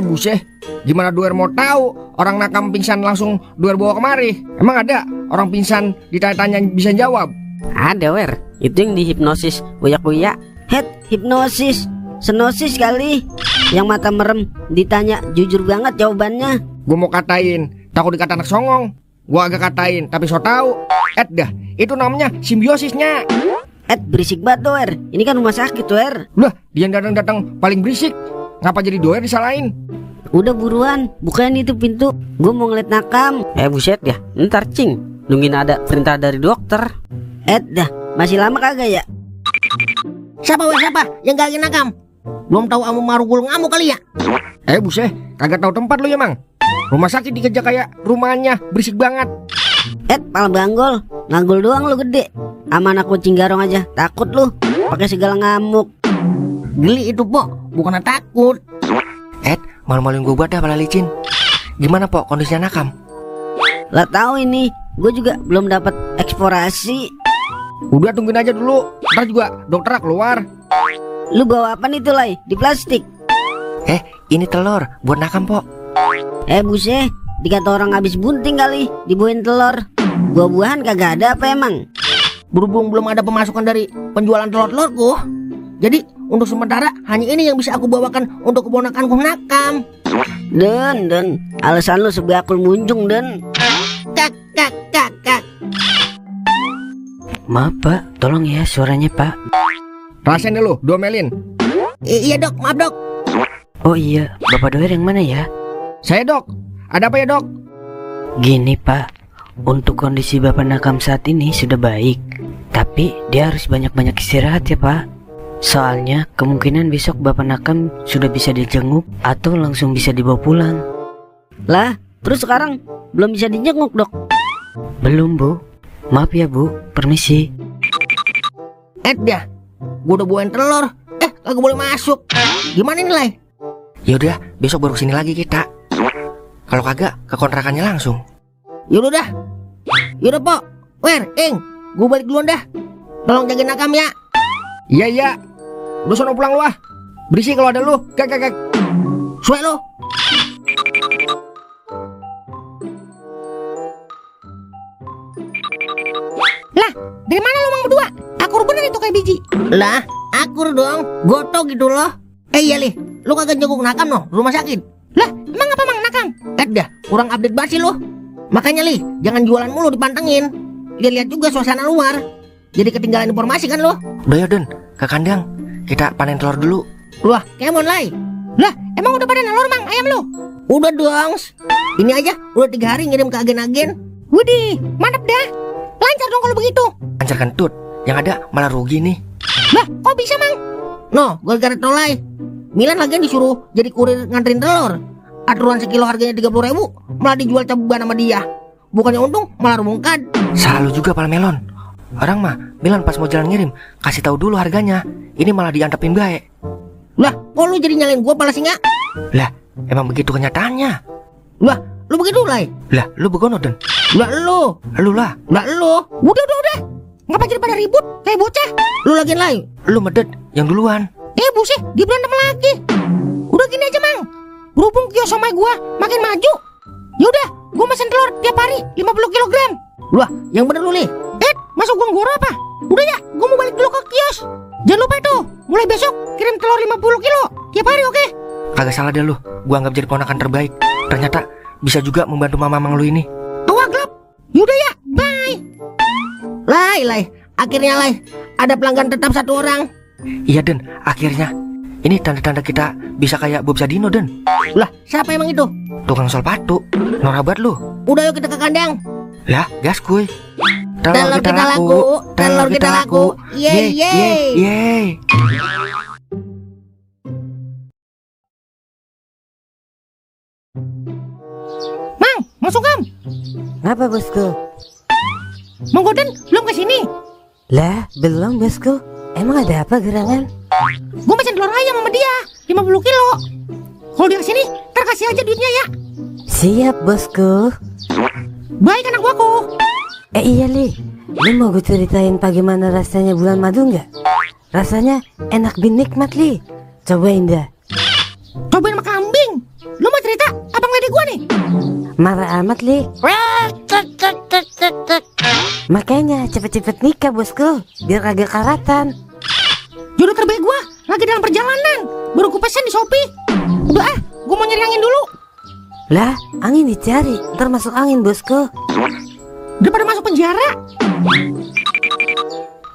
[SPEAKER 4] Buset, gimana doer mau tahu orang nakam pingsan langsung doer bawa kemari? Emang ada orang pingsan ditanya bisa jawab?
[SPEAKER 5] Ada, Wer. Itu yang dihipnosis buyak-buyak. Hipnosis. Senosis kali. Yang mata merem ditanya jujur banget jawabannya.
[SPEAKER 4] Gua mau katain, takut dikata anak songong. Gua agak katain, tapi so tahu. Dah, itu namanya simbiosisnya.
[SPEAKER 5] Berisik banget, Wer. Ini kan rumah sakit, Wer.
[SPEAKER 4] Lah, dia datang paling berisik. Ngapa jadi doer disalahin?
[SPEAKER 5] Udah buruan, bukain itu pintu. Gue mau ngeliat nakam. Buset ya, ntar cing. Nungguin ada perintah dari dokter. Dah, masih lama kagak ya?
[SPEAKER 2] Siapa yang gak nakam? Belum tahu amu marugul ngamuk kali ya?
[SPEAKER 4] Buset, kagak tahu tempat lu ya, Mang. Rumah sakit dikejar kayak rumahnya, berisik banget.
[SPEAKER 5] Pala banggol. Nganggul doang lu gede. Sama anak kucing garong aja takut lu. Pakai segala ngamuk.
[SPEAKER 2] Geli itu, Pok, bukan takut. Malu-maluin gue buat dah pala licin. Gimana, Pok, kondisinya nakam?
[SPEAKER 5] Lah tahu ini, gue juga belum dapat eksplorasi.
[SPEAKER 4] Udah tungguin aja dulu. Ntar juga dokter keluar.
[SPEAKER 5] Lu bawa apa nih tuh, Lai? Di plastik.
[SPEAKER 2] Ini telur buat nakam, Pok.
[SPEAKER 5] Buset, dikata orang habis bunting kali dibawain telur. Buah-buahan kagak ada apa emang?
[SPEAKER 2] Berhubung belum ada pemasukan dari penjualan telur-telurku, jadi untuk sementara hanya ini yang bisa aku bawakan untuk keponakanku nakam.
[SPEAKER 5] Den, alasan lu sebeakul munjung, Den.
[SPEAKER 2] Kak.
[SPEAKER 1] Maaf Pak, tolong ya suaranya Pak.
[SPEAKER 4] Rasain deh lu, domelin.
[SPEAKER 2] Iya, Dok, maaf, Dok.
[SPEAKER 1] Oh iya, Bapak doer yang mana ya?
[SPEAKER 4] Saya, Dok. Ada apa ya, Dok?
[SPEAKER 1] Gini Pak, untuk kondisi Bapak nakam saat ini sudah baik, tapi dia harus banyak-banyak istirahat ya Pak. Soalnya kemungkinan besok Bapak nakam sudah bisa dijenguk atau langsung bisa dibawa pulang.
[SPEAKER 5] Lah, terus sekarang belum bisa dijenguk, Dok?
[SPEAKER 1] Belum Bu. Maaf ya Bu, permisi.
[SPEAKER 2] Dah, gue udah bawain telur. Kagak boleh masuk. Gimana nih, Lai?
[SPEAKER 4] Yaudah, besok baru kesini lagi kita. Kalau kagak, ke kontrakannya langsung.
[SPEAKER 2] Yaudah dah. Yaudah Pok. Wer, Ing, gue balik duluan dah. Tolong jagain Nakam ya.
[SPEAKER 4] Iya, iya. Lu sono pulang lu ah. Berisik kalau ada lu. Kak.
[SPEAKER 2] Suwe lo.
[SPEAKER 3] Lah, dari mana lo mang berdua? Akur bener itu kayak biji.
[SPEAKER 2] Lah, akur dong. Goto gitu loh. Iya Lih, lu kagak jenguk Nakam no, rumah sakit.
[SPEAKER 3] Lah, emang apa mang Nakam?
[SPEAKER 2] Dah, kurang update banget sih lu. Makanya Lih, jangan jualan mulu dipantengin. Lihat-lihat juga suasana luar. Jadi ketinggalan informasi kan lo.
[SPEAKER 4] Udah ya Den, ke kandang. Kita panen telur dulu.
[SPEAKER 2] Wah, kemon Lai.
[SPEAKER 3] Lah, emang udah pada nelor mang ayam lo?
[SPEAKER 2] Udah dong. Ini aja udah 3 hari ngirim ke agen-agen.
[SPEAKER 3] Widih, mantap dah. Lancar dong kalau begitu.
[SPEAKER 4] Lancar kentut. Yang ada malah rugi nih.
[SPEAKER 3] Lah, kok bisa mang?
[SPEAKER 2] No, gara-gara Tolai. Milan lagi disuruh jadi kurir nganterin telur. Aturan sekilo harganya 30.000, malah dijual cabuban sama dia. Bukannya untung, malah rumungkan.
[SPEAKER 4] Selalu juga pal melon. Orang mah Milan pas mau jalan ngirim kasih tahu dulu harganya. Ini malah diantepin baik.
[SPEAKER 2] Lah, kok lu jadi nyalain gua pala singa?
[SPEAKER 4] Lah, emang begitu kenyataannya.
[SPEAKER 2] Lah, lu begitu Lai.
[SPEAKER 4] Lah, lu begono Den.
[SPEAKER 2] Lah lu.
[SPEAKER 4] Lu lah.
[SPEAKER 2] Lah lu.
[SPEAKER 3] Udah. Ngapa jadi pada ribut kayak bocah?
[SPEAKER 2] Lu lagi Lai.
[SPEAKER 4] Lu medet yang duluan.
[SPEAKER 3] Buset, dia berantem lagi. Udah gini aja mang. Berhubung kios somai gua makin maju. Yaudah, gua mesen telur tiap hari 50 kilogram.
[SPEAKER 2] Lah, yang bener lu Li.
[SPEAKER 3] Masuk gua ngoro apa? Udah ya, gua mau balik dulu ke kios. Jangan lupa itu, mulai besok kirim telur 50 kilo tiap hari, oke?
[SPEAKER 4] Kagak salah deh lu. Gua anggap jadi ponakan terbaik. Ternyata bisa juga membantu mamang lu ini.
[SPEAKER 3] Awak gelap. Yaudah ya, bye.
[SPEAKER 2] Lai. Akhirnya Lai, ada pelanggan tetap 1 orang.
[SPEAKER 4] Iya Den, akhirnya. Ini tanda-tanda kita bisa kayak Bob Sadino Den.
[SPEAKER 2] Lah, siapa emang itu?
[SPEAKER 4] Tukang sol patu. Norabat lu.
[SPEAKER 2] Udah yuk kita ke kandang.
[SPEAKER 4] Lah, gas kuy.
[SPEAKER 2] Telur kita laku. Yeay.
[SPEAKER 3] Mang, masuk kam.
[SPEAKER 6] Ngapa bosku?
[SPEAKER 3] Mang Goden belum kesini.
[SPEAKER 6] Lah, belum bosku. Emang ada apa gerangan?
[SPEAKER 3] Gua mesen telur ayam sama dia 50 kilo. Kalau dia kesini, ntar kasih aja duitnya ya.
[SPEAKER 6] Siap bosku.
[SPEAKER 3] Baik anak guaku.
[SPEAKER 6] Iya Li, lu mau gue ceritain bagaimana rasanya bulan madu nggak? Rasanya enak bin nikmat Li. Cobain dah.
[SPEAKER 3] Cobain sama kambing. Lu mau cerita abang lede gua nih?
[SPEAKER 6] Marah amat Li. Makanya cepet-cepet nikah bosku, biar kagak karatan.
[SPEAKER 3] Jodoh terbaik gua lagi dalam perjalanan. Baru ku pesen di Shopee. Udah gua mau nyari angin dulu.
[SPEAKER 6] Lah, angin dicari, ntar masuk angin bosku.
[SPEAKER 3] Daripada masuk penjara.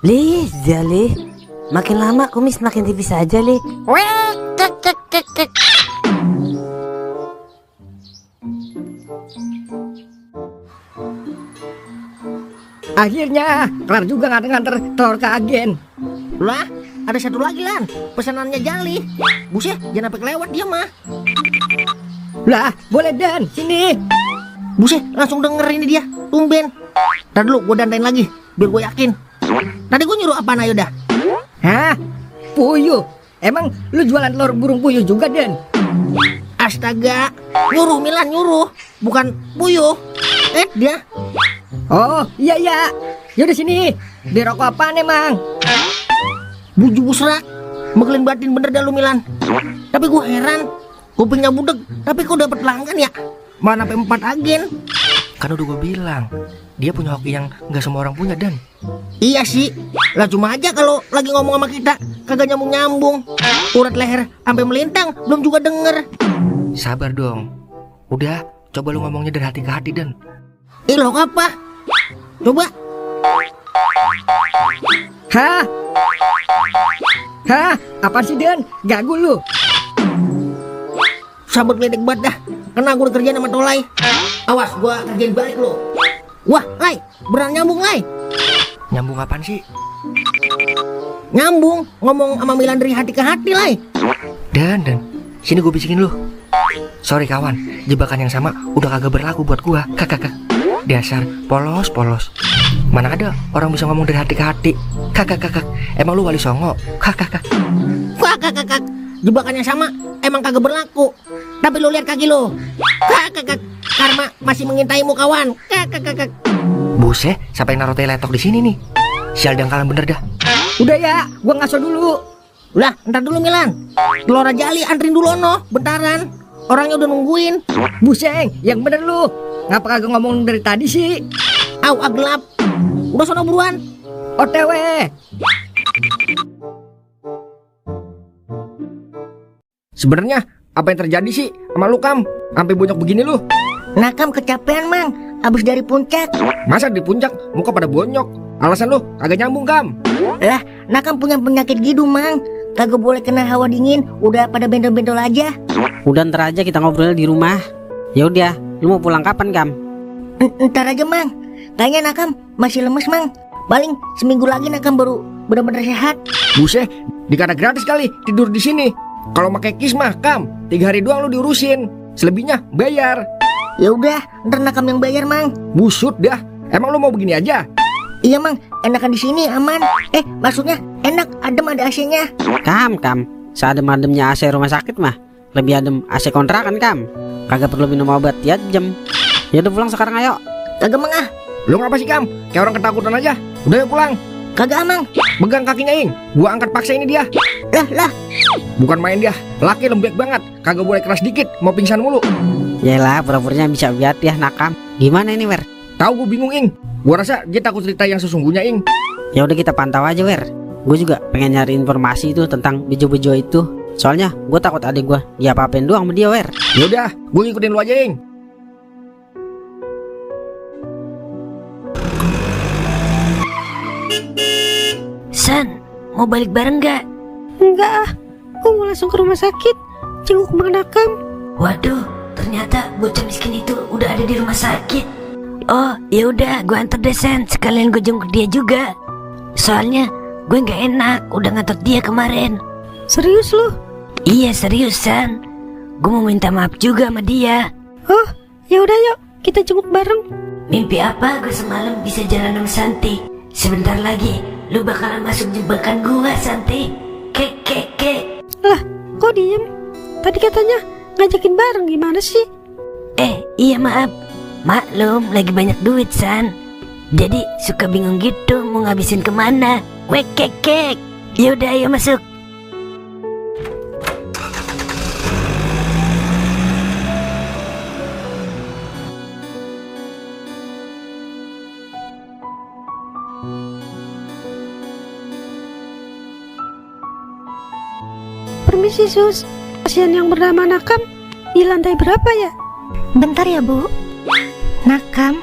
[SPEAKER 6] Li, Jali. Makin lama kumis makin tipis aja Li.
[SPEAKER 2] Akhirnya kelar juga nganter telur ke agen. Lah, ada 1 lagi Lan. Pesanannya Jali. Buset, jangan sampai kelewat dia mah. Lah, boleh Dan, sini. Buset, langsung denger ini dia. Tumben. Ntar dulu gue dandain lagi, biar gue yakin. Tadi gue nyuruh apaan ayo dah?
[SPEAKER 7] Hah? Puyuh? Emang lu jualan telur burung puyuh juga, Den?
[SPEAKER 2] Astaga, nyuruh Milan nyuruh, bukan puyuh. Dia.
[SPEAKER 7] Oh, iya. Yaudah sini. Di rokok apaan emang?
[SPEAKER 2] Buju busrak. Megelin batin bener dah lu Milan. Tapi gue heran, kupingnya budek, tapi kok dapet pelanggan ya? Mana sampai 4 agen.
[SPEAKER 4] Kan udah gue bilang, dia punya hoki yang nggak semua orang punya Dan.
[SPEAKER 2] Iya sih, lah cuma aja kalau lagi ngomong sama kita kagak nyambung. Urat leher sampai melintang, belum juga denger.
[SPEAKER 4] Sabar dong. Udah, coba lu ngomongnya dari hati ke hati Dan.
[SPEAKER 2] Lo apa? Coba.
[SPEAKER 7] Hah? Apaan sih, Den? Gagu lu.
[SPEAKER 2] Sabar geledek banget dah. Kena gue kerjaan sama Tolai. Awas, gue kerjain balik lo. Wah, Lai, beneran nyambung, Lai.
[SPEAKER 4] Nyambung apaan sih?
[SPEAKER 2] Nyambung, ngomong sama Milan dari hati ke hati, Lai.
[SPEAKER 4] Dan, sini gue bisikin lu. Sorry kawan, jebakan yang sama udah kagak berlaku buat gua. Kakak. Dasar polos. Mana ada orang bisa ngomong dari hati ke hati. Kakak. Emang lu wali songo? Kakak.
[SPEAKER 2] Wah, kakak.
[SPEAKER 4] jebakan yang sama emang kagak berlaku. Tapi lu lihat kaki lu. Karma masih mengintaimu kawan.
[SPEAKER 2] Buset, sampai naruh teletok di sini nih. Sial dangkalan bener dah.
[SPEAKER 7] Udah ya, gua ngaso dulu.
[SPEAKER 4] Udah, ntar dulu Milan. Telur Raja Ali antrin dulu no, bentaran. Orangnya udah nungguin.
[SPEAKER 7] Buseng, yang bener lu. Ngapa kagak ngomong dari tadi sih?
[SPEAKER 4] Au, gelap. Udah sono buruan.
[SPEAKER 7] OTW.
[SPEAKER 4] Sebenarnya apa yang terjadi sih sama lu Kam? Sampai bonyok begini lu.
[SPEAKER 2] Nakam kecapean mang, abis dari puncak.
[SPEAKER 4] Masa di puncak muka pada bonyok? Alasan lu kagak nyambung Kam.
[SPEAKER 2] Lah, Nakam punya penyakit gitu mang. Kagak boleh kena hawa dingin, udah pada bentol-bentol aja.
[SPEAKER 5] Udah ntar aja kita ngobrol di rumah. Ya udah, lu mau pulang kapan Kam?
[SPEAKER 2] Ntar aja mang. Kayaknya Nakam masih lemes mang. Paling seminggu lagi Nakam baru benar-benar sehat.
[SPEAKER 4] Buset, dikata gratis kali tidur di sini. Kalau pakai kis mah Kam, 3 hari doang lu diurusin. Selebihnya bayar.
[SPEAKER 2] Ya udah, ntar Nakam yang bayar mang.
[SPEAKER 4] Busut dah. Emang lu mau begini aja?
[SPEAKER 2] Iya mang, enakan di sini aman. Maksudnya enak, adem ada AC-nya.
[SPEAKER 5] Kam, seadem-ademnya AC rumah sakit mah lebih adem AC kontrakan Kam. Kagak perlu minum obat tiap jam. Ya udah pulang sekarang ayo.
[SPEAKER 2] Kagak mang ah.
[SPEAKER 4] Lu ngapa sih Kam? Kayak orang ketakutan aja. Udah yuk pulang.
[SPEAKER 2] Kagak mang.
[SPEAKER 4] Pegang kakinya Ing. Gua angkat paksa ini dia.
[SPEAKER 2] Lah.
[SPEAKER 4] Bukan main dia. Laki lembek banget. Kagak boleh keras dikit. Mau pingsan mulu.
[SPEAKER 5] Yalah, pura-puranya bisa biat ya Nakam. Gimana ini Wer?
[SPEAKER 4] Tahu gue bingung Ing. Gua rasa dia takut cerita yang sesungguhnya Ing.
[SPEAKER 5] Ya udah kita pantau aja Wer. Gue juga pengen nyari informasi itu tentang bejo-bejo itu. Soalnya gue takut adik gue diapa-apain doang sama dia Wer.
[SPEAKER 4] Ya udah, gue ngikutin lu aja Ing.
[SPEAKER 1] San, mau balik bareng gak?
[SPEAKER 3] Enggak ah, gue mau langsung ke rumah sakit jenguk Mang Nakam.
[SPEAKER 1] Waduh, ternyata bocah miskin itu udah ada di rumah sakit. Oh, ya udah, gue antar deh San, sekalian gue jenguk dia juga. Soalnya gue nggak enak, udah ngatur dia kemarin.
[SPEAKER 3] Serius lu?
[SPEAKER 1] Iya serius San, gue mau minta maaf juga sama dia.
[SPEAKER 3] Oh, ya udah yuk, kita jenguk bareng.
[SPEAKER 1] Mimpi apa gue semalam bisa jalan sama Santi? Sebentar lagi lu bakalan masuk jebakan gua Santi. Kek.
[SPEAKER 3] Lah, kok diem? Tadi katanya ngajakin bareng, gimana sih?
[SPEAKER 1] Iya maaf. Maklum lagi banyak duit San. Jadi suka bingung gitu mau ngabisin kemana. Kek. Yaudah ayo masuk.
[SPEAKER 3] Permisi sus, pasien yang bernama Nakam di lantai berapa ya?
[SPEAKER 8] Bentar ya Bu. Nakam.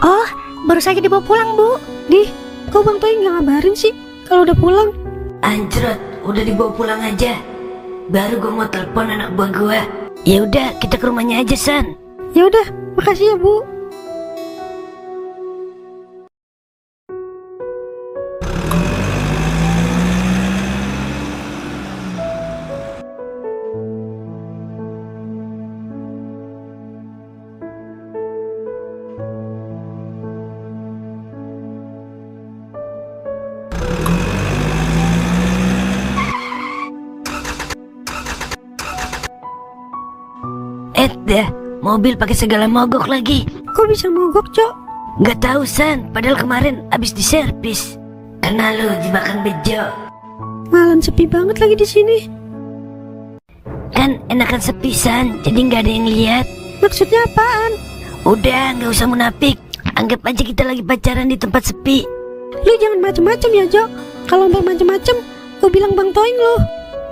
[SPEAKER 8] Oh, baru saja dibawa pulang Bu.
[SPEAKER 3] Kok Bang Toy nggak ngabarin sih kalau udah pulang?
[SPEAKER 1] Anjrot, udah dibawa pulang aja. Baru gue mau telepon anak buah gue. Ya udah, kita ke rumahnya aja San.
[SPEAKER 3] Ya udah, makasih ya Bu.
[SPEAKER 1] Dah, mobil pakai segala mogok lagi.
[SPEAKER 3] Kok bisa mogok, Cok?
[SPEAKER 1] Nggak tahu San, padahal kemarin abis diservis. Kena lu jebakan bejo.
[SPEAKER 3] Malam sepi banget lagi di sini.
[SPEAKER 1] Kan enakan sepi San, jadi nggak ada yang lihat.
[SPEAKER 3] Maksudnya apaan?
[SPEAKER 1] Udah, nggak usah munafik. Anggap aja kita lagi pacaran di tempat sepi.
[SPEAKER 3] Lu jangan macem-macem ya, Cok. Kalau mbak macem-macem, gue bilang Bang Toing lu.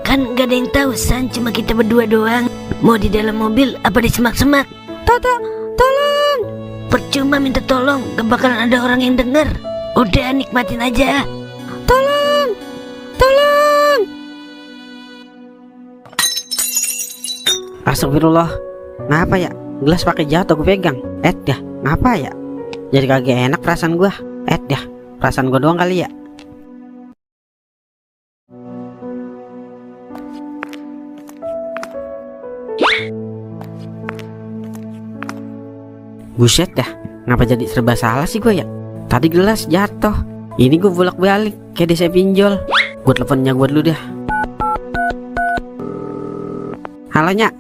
[SPEAKER 1] Kan gak ada yang tahu San, cuma kita berdua doang. Mau di dalam mobil apa di semak-semak?
[SPEAKER 3] Tolong.
[SPEAKER 1] Percuma minta tolong, gak bakalan ada orang yang denger. Udah nikmatin aja.
[SPEAKER 3] Tolong.
[SPEAKER 5] Astagfirullah. Ngapa ya? Gelas pakai jatuh gue pegang. Dah, ngapa ya? Jadi kagak enak perasaan gue. Dah, perasaan gue doang kali ya. Buset dah, ngapa jadi serba salah sih gue ya? Tadi gelas jatuh, ini gue bolak-balik kayak desa pinjol. Gue teleponnya gue dulu dah. Halo Nyak.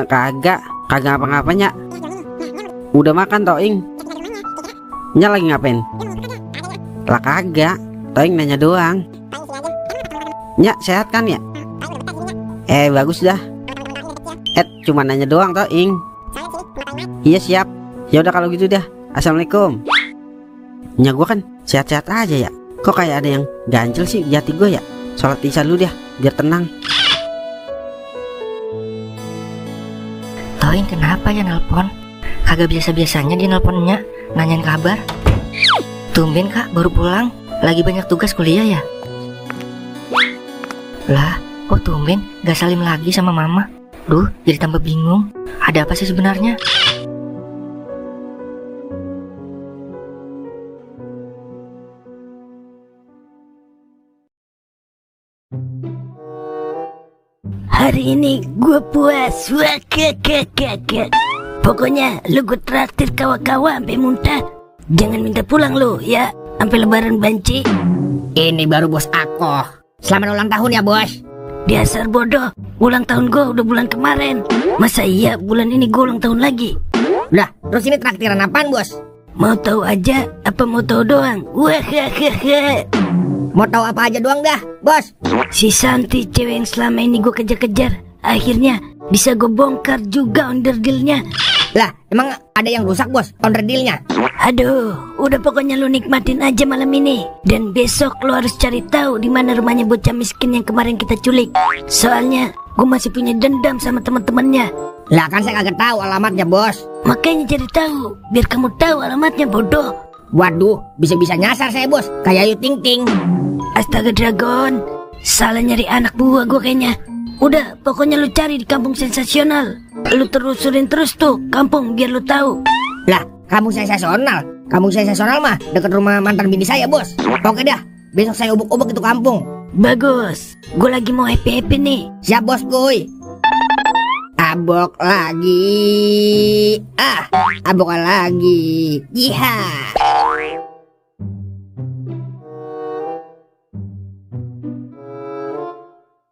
[SPEAKER 5] Kagak apa-apa Nyak. Udah makan Toing? Nyak lagi ngapain? Lah kagak, Toing nanya doang. Nyak sehat kan ya? Bagus dah. Cuma nanya doang Toing. Iya siap. Ya udah kalau gitu dah. Assalamualaikum. Nyak gua kan sehat-sehat aja ya. Kok kayak ada yang ganjel sih di hati gua ya? Sholat isya dulu dah biar tenang.
[SPEAKER 2] Toing kenapa ya nelpon? Kagak biasa-biasanya dia nelponnya nanyain kabar. Tumben kak baru pulang. Lagi banyak tugas kuliah ya? Lah kok tumben gak salim lagi sama mama? Duh jadi tambah bingung. Ada apa sih sebenarnya?
[SPEAKER 1] Hari ini gue puas. Wah, pokoknya lu gue traktir kawa-kawa sampai muntah. Jangan minta pulang lu ya sampai lebaran banci.
[SPEAKER 4] Ini baru bos aku. Selamat ulang tahun ya bos.
[SPEAKER 1] Dasar bodoh. Ulang tahun gue udah bulan kemarin. Masa iya bulan ini gue ulang tahun lagi?
[SPEAKER 4] Udah, terus ini traktiran apaan bos?
[SPEAKER 1] Mau tahu aja apa mau tahu doang? Wah.
[SPEAKER 4] Mau tahu apa aja doang dah bos.
[SPEAKER 1] Si Santi cewek yang selama ini gue kejar-kejar, akhirnya bisa gue bongkar juga onderdilnya.
[SPEAKER 4] Lah emang ada yang rusak bos onderdilnya?
[SPEAKER 1] Aduh, udah pokoknya lu nikmatin aja malam ini. Dan besok lu harus cari tahu di mana rumahnya bocah miskin yang kemarin kita culik. Soalnya gue masih punya dendam sama teman-temannya.
[SPEAKER 4] Lah kan saya kagak tahu alamatnya bos.
[SPEAKER 1] Makanya cari tahu, biar kamu tahu alamatnya bodoh.
[SPEAKER 4] Waduh, bisa-bisa nyasar saya bos, kayak Ayu Ting Ting.
[SPEAKER 1] Astaga Dragon, salah nyari anak buah gue kayaknya. Udah, pokoknya lu cari di kampung sensasional. Lu terusurin terus tuh kampung biar lu tahu.
[SPEAKER 4] Lah, kampung sensasional? Kampung sensasional mah dekat rumah mantan bini saya bos. Oke dah, besok saya ubuk-ubuk itu kampung.
[SPEAKER 1] Bagus, gue lagi mau happy-happy nih.
[SPEAKER 4] Siap bos kuy. Abok lagi. Abok lagi. Jiha.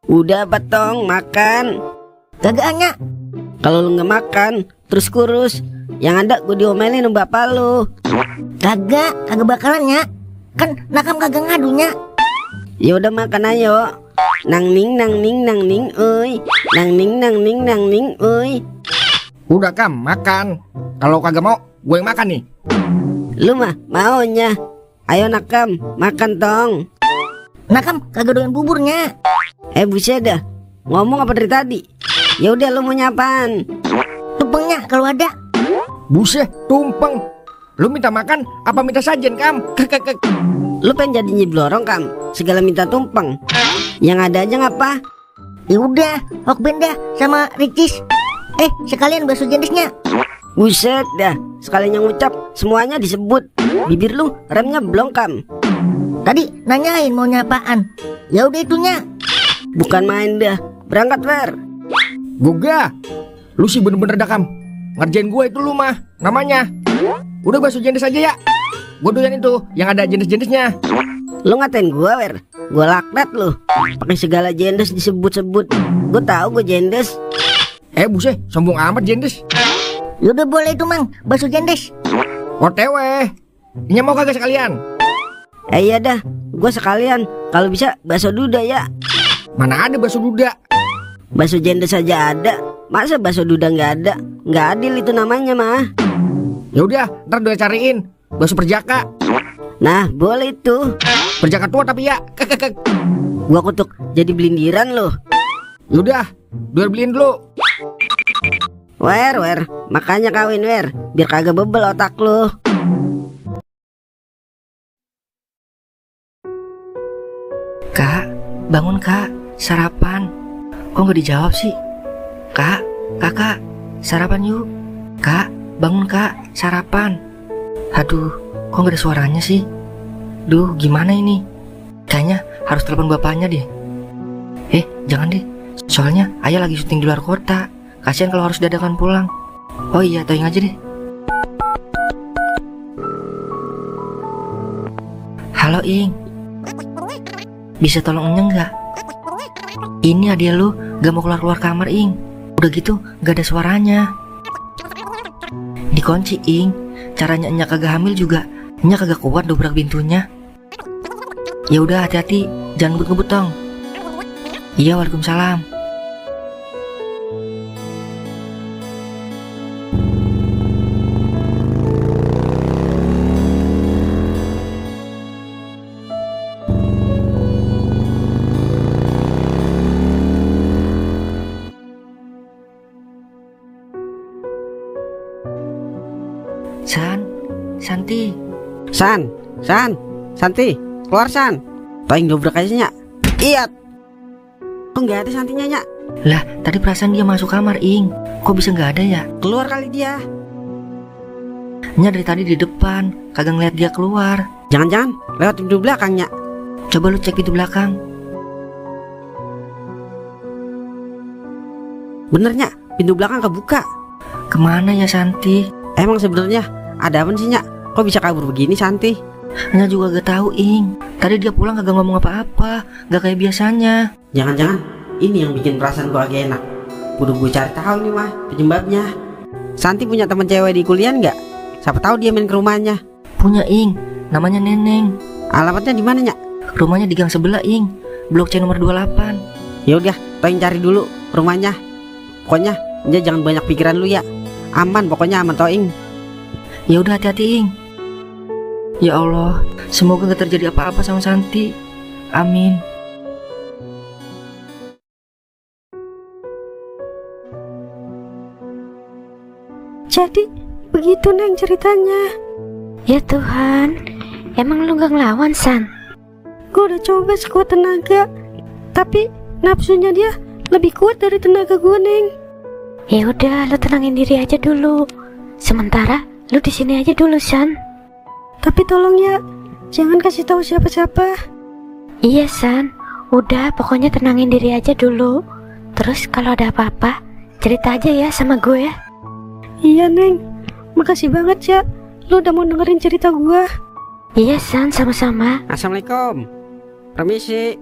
[SPEAKER 5] Udah Batong makan.
[SPEAKER 2] Kagak Nyak.
[SPEAKER 5] Kalau lu nggak makan terus kurus, yang ada gue diomelin sama bapak lu.
[SPEAKER 2] Kagak bakalan Nyak. Kan Nakam kagak ngadu Nyak.
[SPEAKER 5] Ya udah makan ayo. Nang ning euy. Nang ning euy.
[SPEAKER 7] Udah Kam, makan. Kalau kagak mau, gue yang makan nih.
[SPEAKER 5] Lu mah maunya. Ayo Nakam, makan tong.
[SPEAKER 2] Nakam kagak doyan buburnya.
[SPEAKER 5] Buset dah. Ngomong apa dari tadi? Ya udah lu mau nyapaan?
[SPEAKER 2] Tumpengnya kalau ada.
[SPEAKER 7] Buset, tumpeng. Lu minta makan apa minta sajen Kam?
[SPEAKER 5] Lu pengen jadi nyiblorong Kam? Segala minta tumpeng. Yang ada aja ngapa?
[SPEAKER 2] Ya udah, Hokbenda sama Ricis. Sekalian bakso jendesnya.
[SPEAKER 5] Buset dah, sekalian yang ngucap semuanya disebut. Bibir lu remnya belum Kam?
[SPEAKER 2] Tadi nanyain mau nyapaan. Ya udah itunya.
[SPEAKER 5] Bukan main dah. Berangkat Fer.
[SPEAKER 7] Goga, lu sih bener-bener dah Kam. Ngerjain gue itu lu mah, namanya. Udah bakso jendes aja ya. Gue doyan itu, yang ada jendes-jendesnya.
[SPEAKER 5] Lu ngatain gue Fer? Gue laknat lu. Pakai segala jendes disebut-sebut. Gue tahu gue jendes.
[SPEAKER 7] Buset, sombong amat jendes.
[SPEAKER 2] Yaudah boleh itu Mang, bakso jendes.
[SPEAKER 7] OTW. Ini mau kagak sekalian?
[SPEAKER 5] Iya dah, gue sekalian. Kalau bisa bakso duda ya.
[SPEAKER 7] Mana ada bakso duda?
[SPEAKER 5] Bakso jendes aja ada. Masa bakso duda nggak ada? Nggak adil itu namanya mah.
[SPEAKER 7] Ya udah, ntar gue cariin bakso perjaka.
[SPEAKER 5] Nah, boleh itu.
[SPEAKER 7] Perjaka tua tapi ya.
[SPEAKER 5] Gua kutuk jadi belindiran loh.
[SPEAKER 7] Yaudah, gue beliin dulu.
[SPEAKER 5] Wer, makanya kawin Wer, biar kagak bebel otak lu.
[SPEAKER 2] Kak, bangun Kak, sarapan. Kok nggak dijawab sih? Kak, kakak, sarapan yuk. Kak, bangun Kak, sarapan. Aduh, kok nggak ada suaranya sih? Duh, gimana ini? Kayaknya harus telepon bapaknya deh. Jangan deh. Soalnya ayah lagi syuting di luar kota. Kasian kalau harus dadakan pulang. Oh iya, Toing aja deh. Halo Ing. Bisa tolong Enyeng nggak? Ini adik lu gak mau keluar kamar Ing. Udah gitu gak ada suaranya. Dikunci, Ing. Caranya Nya kagak hamil juga Nya kagak kuat dobrak pintunya. Ya udah, hati-hati, jangan ngebut-ngebut dong. Iya, waalaikumsalam. Santi.
[SPEAKER 5] Santi, keluar San. Toing dobrak aja Nya. Iya. Kok nggak ada Santinya Nya?
[SPEAKER 2] Lah, tadi perasaan dia masuk kamar, Ing. Kok bisa nggak ada ya?
[SPEAKER 5] Keluar kali dia.
[SPEAKER 2] Nya dari tadi di depan, kagak ngeliat dia keluar.
[SPEAKER 5] Jangan-jangan lewat pintu belakangnya.
[SPEAKER 2] Coba lu cek pintu belakang.
[SPEAKER 5] Benernya, pintu belakang kebuka.
[SPEAKER 2] Kemana ya Santi?
[SPEAKER 5] Emang sebenarnya ada apa sih Nya? Kok bisa kabur begini Santi?
[SPEAKER 2] Nya juga gak tahu, Ing. Tadi dia pulang kagak ngomong apa-apa, gak kayak biasanya.
[SPEAKER 5] Jangan-jangan ini yang bikin perasaan gua agak enak. Kudu gue cari tahu nih mah penyebabnya. Santi punya teman cewek di kuliah nggak? Siapa tahu dia main ke rumahnya.
[SPEAKER 2] Punya, Ing. Namanya Neneng.
[SPEAKER 5] Alamatnya di mana Nya?
[SPEAKER 2] Rumahnya di gang sebelah, Ing. Blok C nomor 28.
[SPEAKER 5] Ya udah, Toing cari dulu rumahnya. Pokoknya dia jangan banyak pikiran lu ya. Aman, pokoknya aman Toing.
[SPEAKER 2] Ya udah, hati-hati, Ing. Ya Allah, semoga gak terjadi apa-apa sama Santi. Amin.
[SPEAKER 8] Jadi begitu Neng ceritanya.
[SPEAKER 3] Ya Tuhan, emang lu gak ngelawan, San?
[SPEAKER 8] Gue udah coba sekuat tenaga, tapi nafsunya dia lebih kuat dari tenaga gue, Neng.
[SPEAKER 3] Ya udah, lu tenangin diri aja dulu. Sementara lu di sini aja dulu, San.
[SPEAKER 8] Tapi tolong ya, jangan kasih tahu siapa-siapa.
[SPEAKER 3] Iya, San. Udah, pokoknya tenangin diri aja dulu. Terus kalau ada apa-apa, cerita aja ya sama gue.
[SPEAKER 8] Iya, Neng. Makasih banget ya, lu udah mau dengerin cerita gue.
[SPEAKER 3] Iya, San, sama-sama.
[SPEAKER 5] Assalamualaikum. Permisi.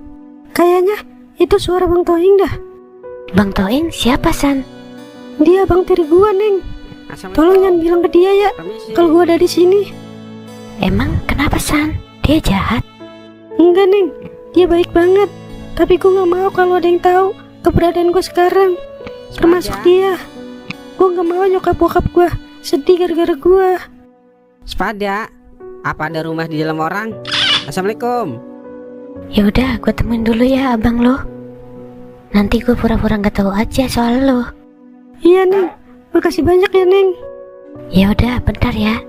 [SPEAKER 8] Kayaknya itu suara Bang Toing dah.
[SPEAKER 3] Bang Toing siapa, San?
[SPEAKER 8] Dia bang tiri gue, Neng. Tolong jangan bilang ke dia ya
[SPEAKER 5] Permisi.
[SPEAKER 8] kalau gue ada di sini.
[SPEAKER 3] Emang kenapa, San? Dia jahat?
[SPEAKER 8] Enggak, Neng. Dia baik banget. Tapi gue gak mau kalau ada yang tahu keberadaan gue sekarang. Termasuk dia. Gue gak mau nyokap bokap gue sedih gara-gara gue.
[SPEAKER 5] Sepada. Apa ada rumah di dalam orang? Assalamualaikum.
[SPEAKER 3] Ya udah, gue temuin dulu ya abang lo. Nanti gue pura-pura gak tahu aja soal lo.
[SPEAKER 8] Iya, Neng. Makasih banyak ya, Neng.
[SPEAKER 3] Ya udah, bentar ya.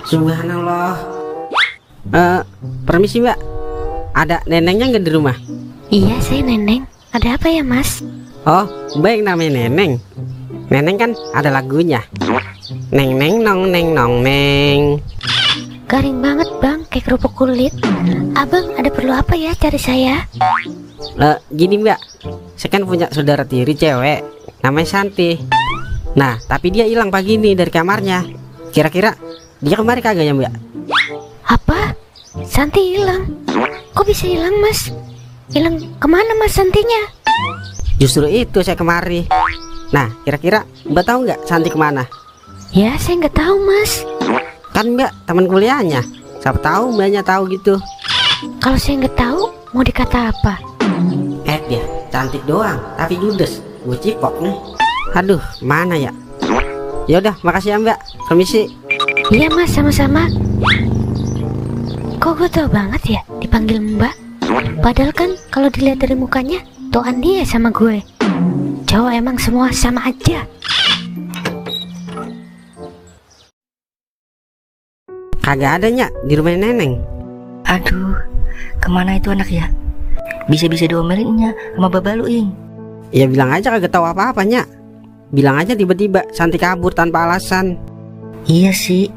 [SPEAKER 5] Subhanallah. Permisi Mbak. Ada nenengnya nggak di rumah?
[SPEAKER 3] Iya, saya Neneng. Ada apa ya, Mas?
[SPEAKER 5] Oh, Mbak yang namanya Neneng. Neneng kan ada lagunya. Neng neng nong neng nong neng.
[SPEAKER 3] Garing banget, Bang, kayak kerupuk kulit. Abang ada perlu apa ya cari saya?
[SPEAKER 5] Gini Mbak, saya kan punya saudara tiri cewek, namanya Santi. Nah, tapi dia hilang pagi ini dari kamarnya. Kira-kira dia kemari kagak ya Mbak?
[SPEAKER 3] Apa? Santi hilang? Kok bisa hilang, Mas? Hilang kemana, Mas, Santinya?
[SPEAKER 5] Justru itu saya kemari. Nah, kira-kira Mbak tahu nggak Santi kemana?
[SPEAKER 3] Ya, saya nggak tahu, Mas.
[SPEAKER 5] Kan Mbak teman kuliahnya. Siapa tahu Mbaknya tahu gitu.
[SPEAKER 3] Kalau saya nggak tahu, mau dikata apa?
[SPEAKER 5] Dia cantik doang, tapi judes. Gue cipok nih. Aduh, mana ya? Ya udah, makasih ya Mbak. Permisi.
[SPEAKER 3] Iya, Mas, sama-sama. Kok gue tau banget ya dipanggil Mbak? Padahal kan kalau dilihat dari mukanya, toan dia sama gue. Cowok emang semua sama aja.
[SPEAKER 5] Kagak adanya di rumah Neneng.
[SPEAKER 2] Aduh, kemana itu anak ya? Bisa-bisa diomelinnya sama babalu, Ing.
[SPEAKER 5] Ya bilang aja kagak tahu apa-apanya. Bilang aja tiba-tiba Santi kabur tanpa alasan.
[SPEAKER 2] Iya sih,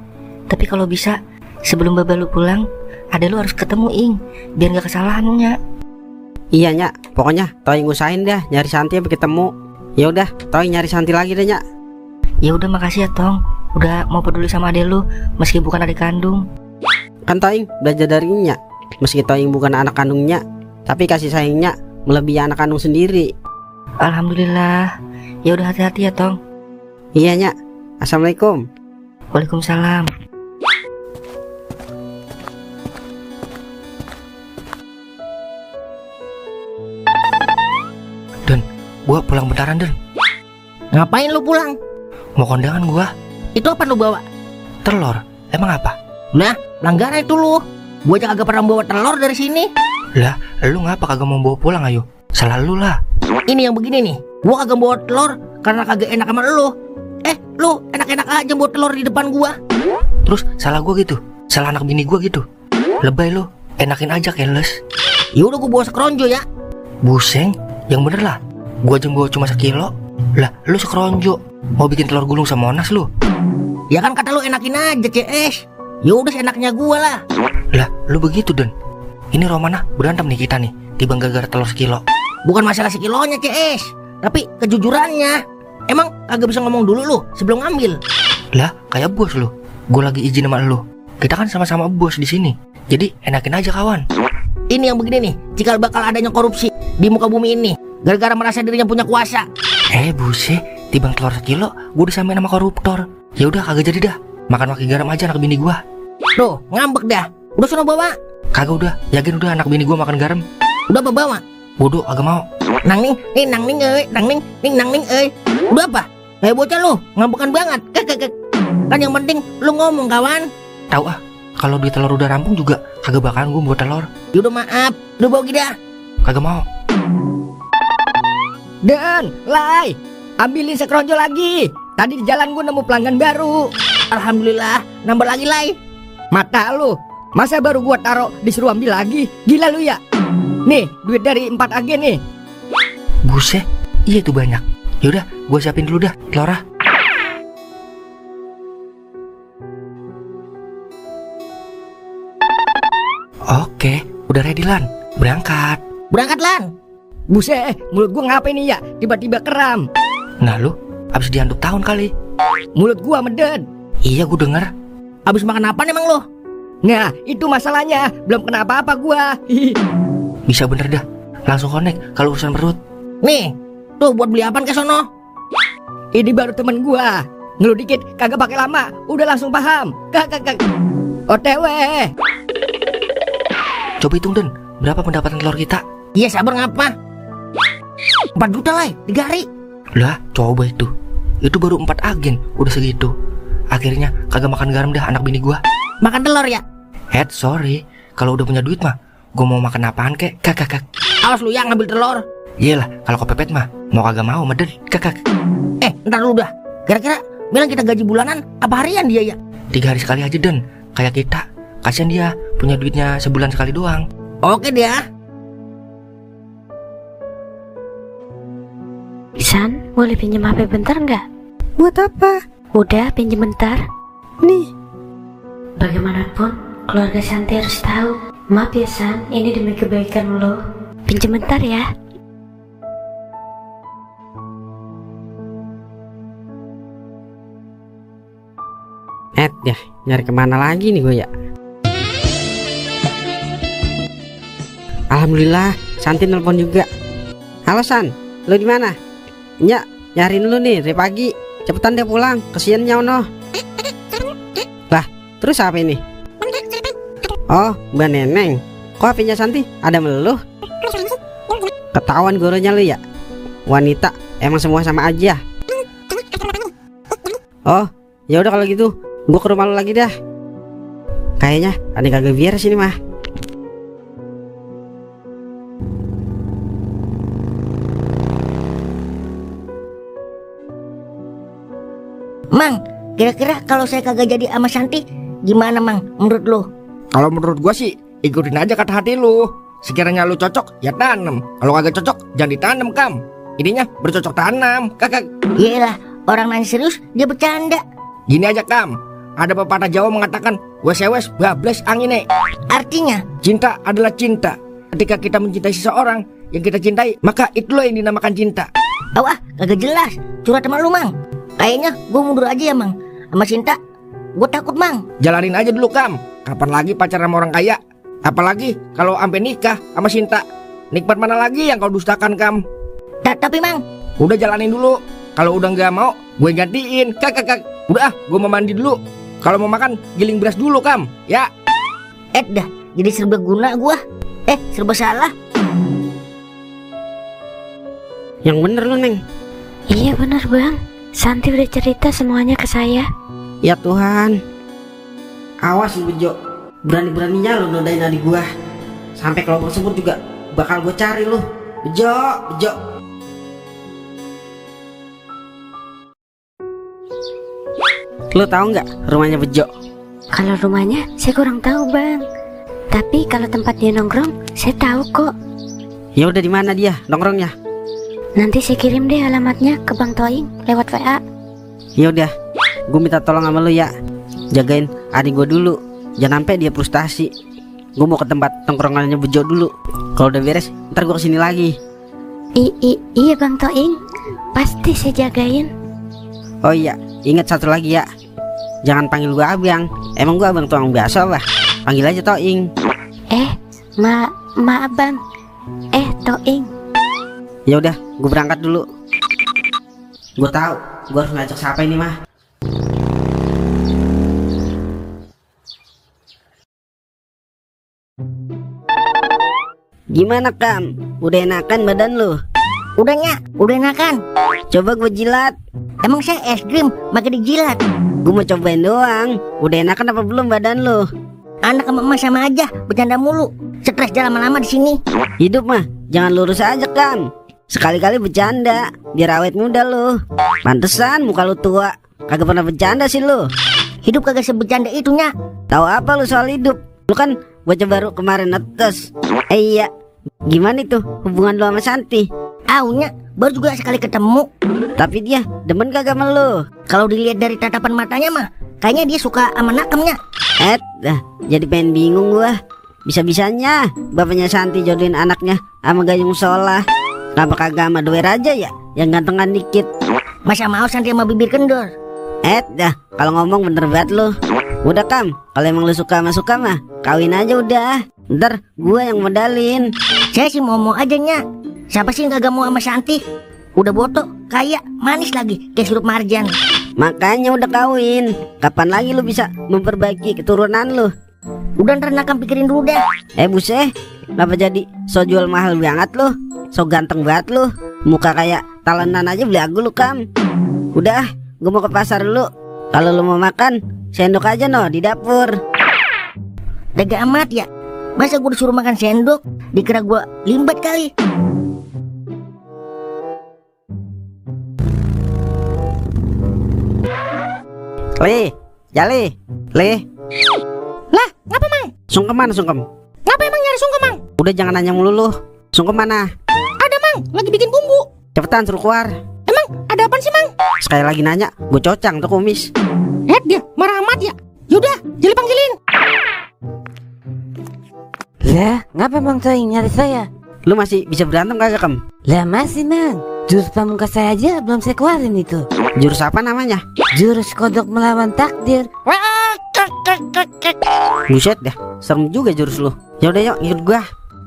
[SPEAKER 2] tapi kalau bisa sebelum babalu pulang, ada lu harus ketemu, Ing, biar gak kesalahannya.
[SPEAKER 5] Iya Nyak, pokoknya Toing usahain dah nyari Santi sampai ketemu. Ya udah, Toing nyari Santi lagi deh Nyak.
[SPEAKER 2] Ya udah, makasih ya Tong. udah mau peduli sama adek lu meski bukan adik kandung.
[SPEAKER 5] Kan Toing belajar dari Nya. Meski Toing bukan anak kandungnya, tapi kasih sayangnya melebihi anak kandung sendiri.
[SPEAKER 2] Alhamdulillah. Ya udah hati-hati ya Tong.
[SPEAKER 5] Iya Nya. Assalamualaikum.
[SPEAKER 2] Waalaikumsalam.
[SPEAKER 7] Gua pulang bentaran, Den.
[SPEAKER 4] Ngapain lu pulang?
[SPEAKER 7] Mau kondangan gua.
[SPEAKER 4] Itu apa lu bawa?
[SPEAKER 7] Telur. Emang apa?
[SPEAKER 4] Nah, pelanggaran itu lu. Gua aja kagak pernah bawa telur dari sini.
[SPEAKER 7] Lah, lu ngapa kagak mau bawa pulang ayo? Salah lu lah.
[SPEAKER 4] Ini yang begini nih. Gua kagak bawa telur karena kagak enak sama lu. Lu enak-enak aja bawa telur di depan gua.
[SPEAKER 7] Terus salah gua gitu. Salah anak bini gua gitu. Lebay lu. Enakin aja keles.
[SPEAKER 4] Ya udah gua bawa sekronjo ya.
[SPEAKER 7] Buseng, yang bener lah. Gua aja bawa cuma sekilo. Lah, lu sekronjo. Mau bikin telur gulung sama Monas lu?
[SPEAKER 4] Ya kan kata lu enakin aja, CS. Ya udah enaknya gua lah.
[SPEAKER 7] Lah, lu begitu, Den. Ini Romana berantem nih kita nih. Tiba gara-gara telur sekilo.
[SPEAKER 4] Bukan masalah sekilonya, CS. Tapi kejujurannya. Emang kagak bisa ngomong dulu lu sebelum ngambil?
[SPEAKER 7] Lah, kayak bos lu. Gua lagi izin sama lu. Kita kan sama-sama bos di sini. Jadi enakin aja kawan.
[SPEAKER 4] Ini yang begini nih, cikal bakal adanya korupsi di muka bumi ini. Gara-gara merasa dirinya punya kuasa.
[SPEAKER 7] Buset, tibang telur sekilo, gua disamain sama koruptor. Ya udah kagak jadi dah. Makan pakai garam aja anak bini gua.
[SPEAKER 4] Tuh, ngambek dah. Udah sono bawa.
[SPEAKER 7] Kagak udah, yakin udah anak bini gua makan garam.
[SPEAKER 4] Udah apa bawa?
[SPEAKER 7] Bodoh, agak mau.
[SPEAKER 4] Nang ning euy, nang ning euy. Udah apa? Kayak bocah lu, ngambekan banget. Kan yang penting lu ngomong kawan.
[SPEAKER 7] Tahu ah, kalau duit telur udah rampung juga kagak bakalan gua buat telur.
[SPEAKER 4] Yaudah maaf, udah bawa gida.
[SPEAKER 7] Kagak mau.
[SPEAKER 4] Dan, Lai, ambilin sekronjo lagi. Tadi di jalan gua nemu pelanggan baru. Alhamdulillah, nambah lagi, Lai. Mata lu, masa baru gua taruh disuruh ambil lagi? Gila lu ya. Nih, duit dari 4 agen nih.
[SPEAKER 7] Buset, iya itu banyak. Yaudah, gua siapin dulu dah, telur. Oke, udah ready Lan. Berangkat.
[SPEAKER 4] Berangkat Lan. Buset, mulut gua ngapain nih ya? Tiba-tiba kram.
[SPEAKER 7] Nah lu, abis dianduk tahun kali.
[SPEAKER 4] Mulut gua meded.
[SPEAKER 7] Iya gua denger.
[SPEAKER 4] Abis makan apa emang lo? Nah, itu masalahnya. Belum kena apa-apa gua.
[SPEAKER 7] Bisa bener dah. Langsung connect kalau urusan perut.
[SPEAKER 4] Nih, tuh buat beli apaan ke sono? Ini baru temen gua. Ngeluh dikit, kagak pakai lama. Udah langsung paham. Kagak. OTW.
[SPEAKER 7] Coba hitung Den, berapa pendapatan telur kita?
[SPEAKER 4] Iya sabar ngapa? 4 juta lah, 3 hari.
[SPEAKER 7] Lah, coba itu. Itu baru 4 agen, udah segitu. Akhirnya kagak makan garam dah anak bini gua.
[SPEAKER 4] Makan telur ya?
[SPEAKER 7] Sorry. Kalau udah punya duit mah, gua mau makan apaan kek? Kak.
[SPEAKER 4] Awas lu yang ngambil telur.
[SPEAKER 7] Iyalah, kalau kepepet mah, mau kagak mau medel. Kak.
[SPEAKER 4] Ntar dulu dah. Kira-kira bilang kita gaji bulanan apa harian dia ya?
[SPEAKER 7] 3 hari sekali aja Den, kayak kita. Kasian dia, punya duitnya sebulan sekali doang.
[SPEAKER 4] Oke dia.
[SPEAKER 3] San, boleh pinjam HP bentar nggak?
[SPEAKER 8] Buat apa?
[SPEAKER 3] Udah, pinjam bentar.
[SPEAKER 8] Nih,
[SPEAKER 3] Bagaimanapun, keluarga Santi harus tahu. Maaf ya San, ini demi kebaikan lo. Pinjam bentar ya.
[SPEAKER 5] Ya, nyari kemana lagi nih gue ya? Alhamdulillah, Santi nelpon juga. Halo San, lu di mana? Nya, nyariin lu nih dari pagi. Cepetan deh pulang, kesian nyono. Lah, terus apa ini? Oh, Mbak Neneng. Kok HP-nya Santi ada meluh? Ketahuan goronya lu ya? Wanita emang semua sama aja. Oh, ya udah kalau gitu, gua ke rumah lu lagi dah. Kayaknya ada yang kagak biar sini mah.
[SPEAKER 2] Mang, kira-kira kalau saya kagak jadi sama Santi, gimana Mang menurut lo?
[SPEAKER 7] Kalau menurut gua sih, ikutin aja kata hati lu. Sekiranya lu cocok, ya tanam. Kalau kagak cocok, jangan ditanam, Kam. Ininya bercocok tanam, kakak.
[SPEAKER 2] Iyalah, orang nanya serius, dia bercanda.
[SPEAKER 7] Gini aja, Kam. Ada pepatah Jawa mengatakan, wes bablas angine.
[SPEAKER 2] Artinya,
[SPEAKER 7] Cinta adalah cinta. Ketika kita mencintai seseorang yang kita cintai, maka itulah yang dinamakan cinta.
[SPEAKER 2] kagak jelas. Curhat sama lu Mang. Kayaknya gue mundur aja ya Mang. sama Sinta. Gue takut, Mang.
[SPEAKER 7] Jalanin aja dulu, Kam. Kapan lagi pacaran sama orang kaya? Apalagi kalau sampai nikah sama Sinta. Nikmat mana lagi yang kau dustakan, Kam?
[SPEAKER 2] Tapi, Mang.
[SPEAKER 7] Udah jalanin dulu. Kalau udah nggak mau, gue gantiin. Kak. Udah, gue mau mandi dulu. Kalau mau makan, giling beras dulu, Kam. Ya.
[SPEAKER 2] Dah, jadi serba guna gua. Serba salah.
[SPEAKER 5] Yang bener lu, Neng.
[SPEAKER 3] Iya benar bang, Santi udah cerita semuanya ke saya.
[SPEAKER 5] Ya Tuhan. Awas lu Bejo, berani-beraninya lu nodain adik gua. Sampai kelompok sebut juga bakal gua cari lu. Bejo. Lu tahu nggak rumahnya Bejo?
[SPEAKER 3] Kalau rumahnya saya kurang tahu bang, tapi kalau tempat dia nongkrong saya tahu kok.
[SPEAKER 5] Ya udah, di mana dia nongkrongnya?
[SPEAKER 3] Nanti saya kirim deh alamatnya ke Bang Toing lewat WA.
[SPEAKER 5] Ya udah, gua minta tolong sama lu ya. Jagain adik gua dulu, jangan sampai dia frustasi. Gua mau ke tempat nongkrongannya Bejo dulu. Kalau udah beres, ntar gua kesini lagi.
[SPEAKER 3] Iya Bang Toing, pasti saya jagain.
[SPEAKER 5] Oh iya, ingat satu lagi ya. Jangan panggil gua abang. Emang gua abang tuang biasa lah. Panggil aja Toing.
[SPEAKER 3] Maaf bang. Toing.
[SPEAKER 5] Ya udah, gua berangkat dulu. Gua tahu, gua harus ngajak siapa ini mah. Gimana Kam? Udah enakan badan lu?
[SPEAKER 2] Udah enakan.
[SPEAKER 5] Coba gua jilat.
[SPEAKER 2] Emang saya es krim, makin dijilat.
[SPEAKER 5] Gua mau cobain doang. Udah enakan apa belum badan lu?
[SPEAKER 2] Anak sama emak sama aja, bercanda mulu. Stres jalan lama-lama di sini.
[SPEAKER 5] Hidup mah jangan lurus aja Kam. Sekali-kali bercanda, biar awet muda lu. Pantesan muka lu tua. Kagak pernah bercanda sih lu.
[SPEAKER 2] Hidup kagak sebecanda itunya.
[SPEAKER 5] Tahu apa lu soal hidup? Lu kan bocah baru kemarin netes. Iya. Gimana itu hubungan lu sama Santi?
[SPEAKER 2] Aunya baru juga sekali ketemu.
[SPEAKER 5] Tapi dia demen kagak sama lu?
[SPEAKER 2] Kalau dilihat dari tatapan matanya mah, kayaknya dia suka sama nakemnya.
[SPEAKER 5] Jadi pengen bingung gua. Bisa-bisanya bapaknya Santi jodohin anaknya sama gayung sholah. Kenapa kagak sama doer aja ya, yang gantengan dikit?
[SPEAKER 2] Masa mau Santi sama bibir kendor?
[SPEAKER 5] Kalau ngomong bener banget lu. Udah Kam, kalau emang lu suka mah kawin aja udah. Ntar gua yang modalin.
[SPEAKER 2] Saya sih mau aja nya. Siapa sih yang kagak mau sama Santi? Udah botok, kaya, manis lagi, kayak sirup marjan.
[SPEAKER 5] Makanya udah kawin. Kapan lagi lu bisa memperbaiki keturunan lu?
[SPEAKER 2] Udah ntar nakam pikirin dulu dah.
[SPEAKER 5] Buset, kenapa jadi so jual mahal banget lu? So ganteng banget lu. Muka kayak talenan aja belagu lu Kam. Udah, gua mau ke pasar dulu. Kalau lu mau makan, sendok aja no di dapur.
[SPEAKER 2] Daga amat ya. Masa gue disuruh makan sendok, dikira gue limbat kali.
[SPEAKER 5] Jali.
[SPEAKER 3] Lah, ngapa mang?
[SPEAKER 5] Sungkem mana sungkem?
[SPEAKER 3] Ngapa emang nyari sungkem mang?
[SPEAKER 5] Udah jangan nanya mulu lu. Sungkem mana?
[SPEAKER 3] Ada mang, lagi bikin bumbu.
[SPEAKER 5] Cepetan suruh keluar.
[SPEAKER 3] Emang ada apaan sih mang?
[SPEAKER 5] Sekali lagi nanya, gue cocang tuh kumis.
[SPEAKER 3] Dia marah amat ya. Yaudah, Jali panggilin.
[SPEAKER 6] Lah, ngapa Bang Toing nyari saya?
[SPEAKER 5] Lu masih bisa berantem kagak Kem?
[SPEAKER 6] Lah masih Mang, jurus pamungkas saya aja belum saya keluarin itu.
[SPEAKER 5] Jurus apa namanya?
[SPEAKER 6] Jurus kodok melawan takdir.
[SPEAKER 5] Buset dah, serem juga jurus lu. Yaudah yuk, ikut gua.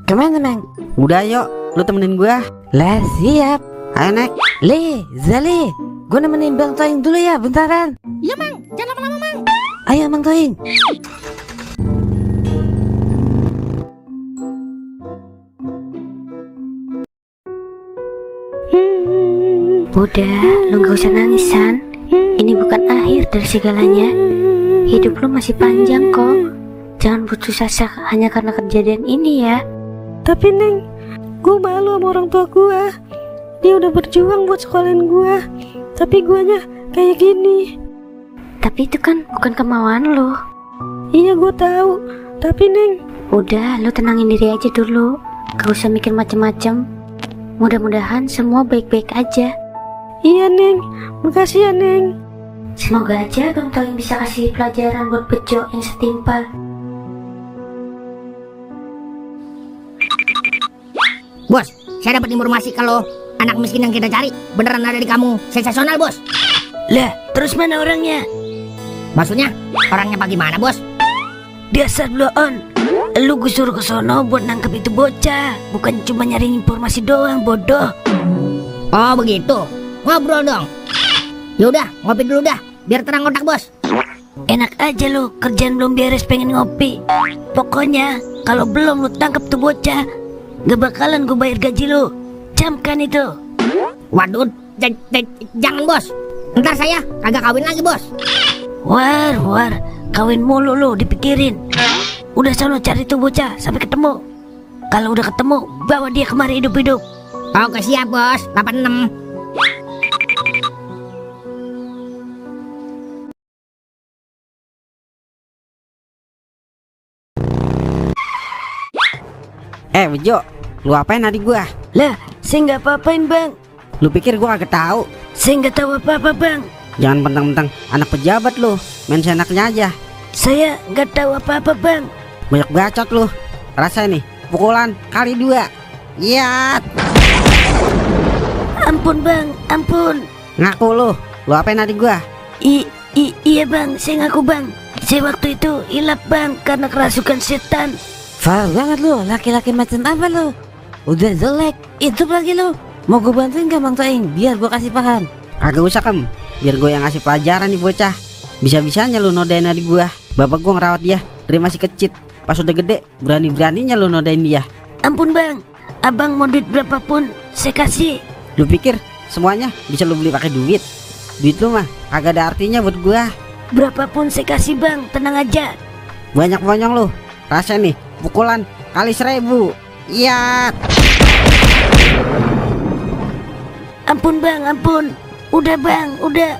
[SPEAKER 6] Kemana Mang?
[SPEAKER 5] Udah yuk, lu temenin gua.
[SPEAKER 6] Lah siap.
[SPEAKER 5] Ayo naik.
[SPEAKER 6] Zali, gue nemenin Bang Toing dulu ya, bentaran.
[SPEAKER 3] Iya mang, jangan lama-lama mang.
[SPEAKER 6] Ayo Bang Toing.
[SPEAKER 3] Udah, lu gak usah nangis San. Ini bukan akhir dari segalanya. Hidup lu masih panjang kok. Jangan putus asa hanya karena kejadian ini ya.
[SPEAKER 8] Tapi Neng, gue malu sama orang tua gue. Dia udah berjuang buat sekolahin gue, tapi guanya kayak gini.
[SPEAKER 3] Tapi itu kan bukan kemauan lu.
[SPEAKER 8] Iya gue tahu, tapi Neng.
[SPEAKER 3] Udah, lu tenangin diri aja dulu. Gak usah mikir macem-macem. Mudah-mudahan semua baik-baik aja.
[SPEAKER 8] Iya Neng, makasih ya Neng.
[SPEAKER 3] Semoga aja Bang Toing bisa kasih pelajaran buat Bejo yang setimpal.
[SPEAKER 2] Bos, saya dapat informasi kalau anak miskin yang kita cari beneran ada di kamu. Sensasional bos.
[SPEAKER 1] Lah, terus mana orangnya?
[SPEAKER 4] Maksudnya orangnya bagaimana bos?
[SPEAKER 1] Dasar lo on. Lu gue suruh ke sono buat nangkep itu bocah, bukan cuma nyari informasi doang, bodoh.
[SPEAKER 4] Oh begitu, ngobrol dong. Yaudah, ngopi dulu dah, biar tenang otak bos.
[SPEAKER 1] Enak aja lu, kerjaan belum beres pengen ngopi. Pokoknya kalau belum lu tangkep tuh bocah, gak bakalan gue bayar gaji lu. Camkan itu.
[SPEAKER 4] Waduh, jangan bos. Ntar saya kagak kawin lagi bos.
[SPEAKER 1] War, kawin mulu lu dipikirin. Udah sono cari tuh bocah sampai ketemu. Kalau udah ketemu, bawa dia kemari hidup-hidup.
[SPEAKER 4] Oke siap bos, 86.
[SPEAKER 5] Bejo, lu apain adik gua?
[SPEAKER 1] Lah, saya nggak apa-apain bang.
[SPEAKER 5] Lu pikir gua kagak tahu?
[SPEAKER 1] Saya nggak tahu apa-apa bang.
[SPEAKER 5] Jangan mentang-mentang anak pejabat lu, main seenaknya aja.
[SPEAKER 1] Saya nggak tahu apa-apa bang.
[SPEAKER 5] Banyak bacot lu. Rasain nih, pukulan kali 2. Iya.
[SPEAKER 1] Ampun bang, ampun.
[SPEAKER 5] Ngaku lu apain adik gua?
[SPEAKER 1] Iya bang, saya ngaku bang. Saya waktu itu hilap bang karena kerasukan setan.
[SPEAKER 6] Faham banget lu, laki-laki macam apa lu? Udah jelek, itu lagi lu. Mau gue bantuin gak Mang Toing, biar gue kasih paham?
[SPEAKER 5] Kagak usah Kem, biar gue yang ngasih pelajaran nih bocah. Bisa-bisanya lu nodain adik gua. Bapak gua ngerawat dia dari masih kecil. Pas udah gede, berani-beraninya lu nodain dia.
[SPEAKER 1] Ampun bang, abang mau duit berapapun saya kasih.
[SPEAKER 5] Lu pikir semuanya bisa lu beli pakai duit? Duit lu mah kagak ada artinya buat gua.
[SPEAKER 1] Berapapun saya kasih bang, tenang aja.
[SPEAKER 5] Banyak bonyong lu. Rasain nih, pukulan kali 1000. Iya.
[SPEAKER 1] Ampun bang, ampun. Udah bang, udah.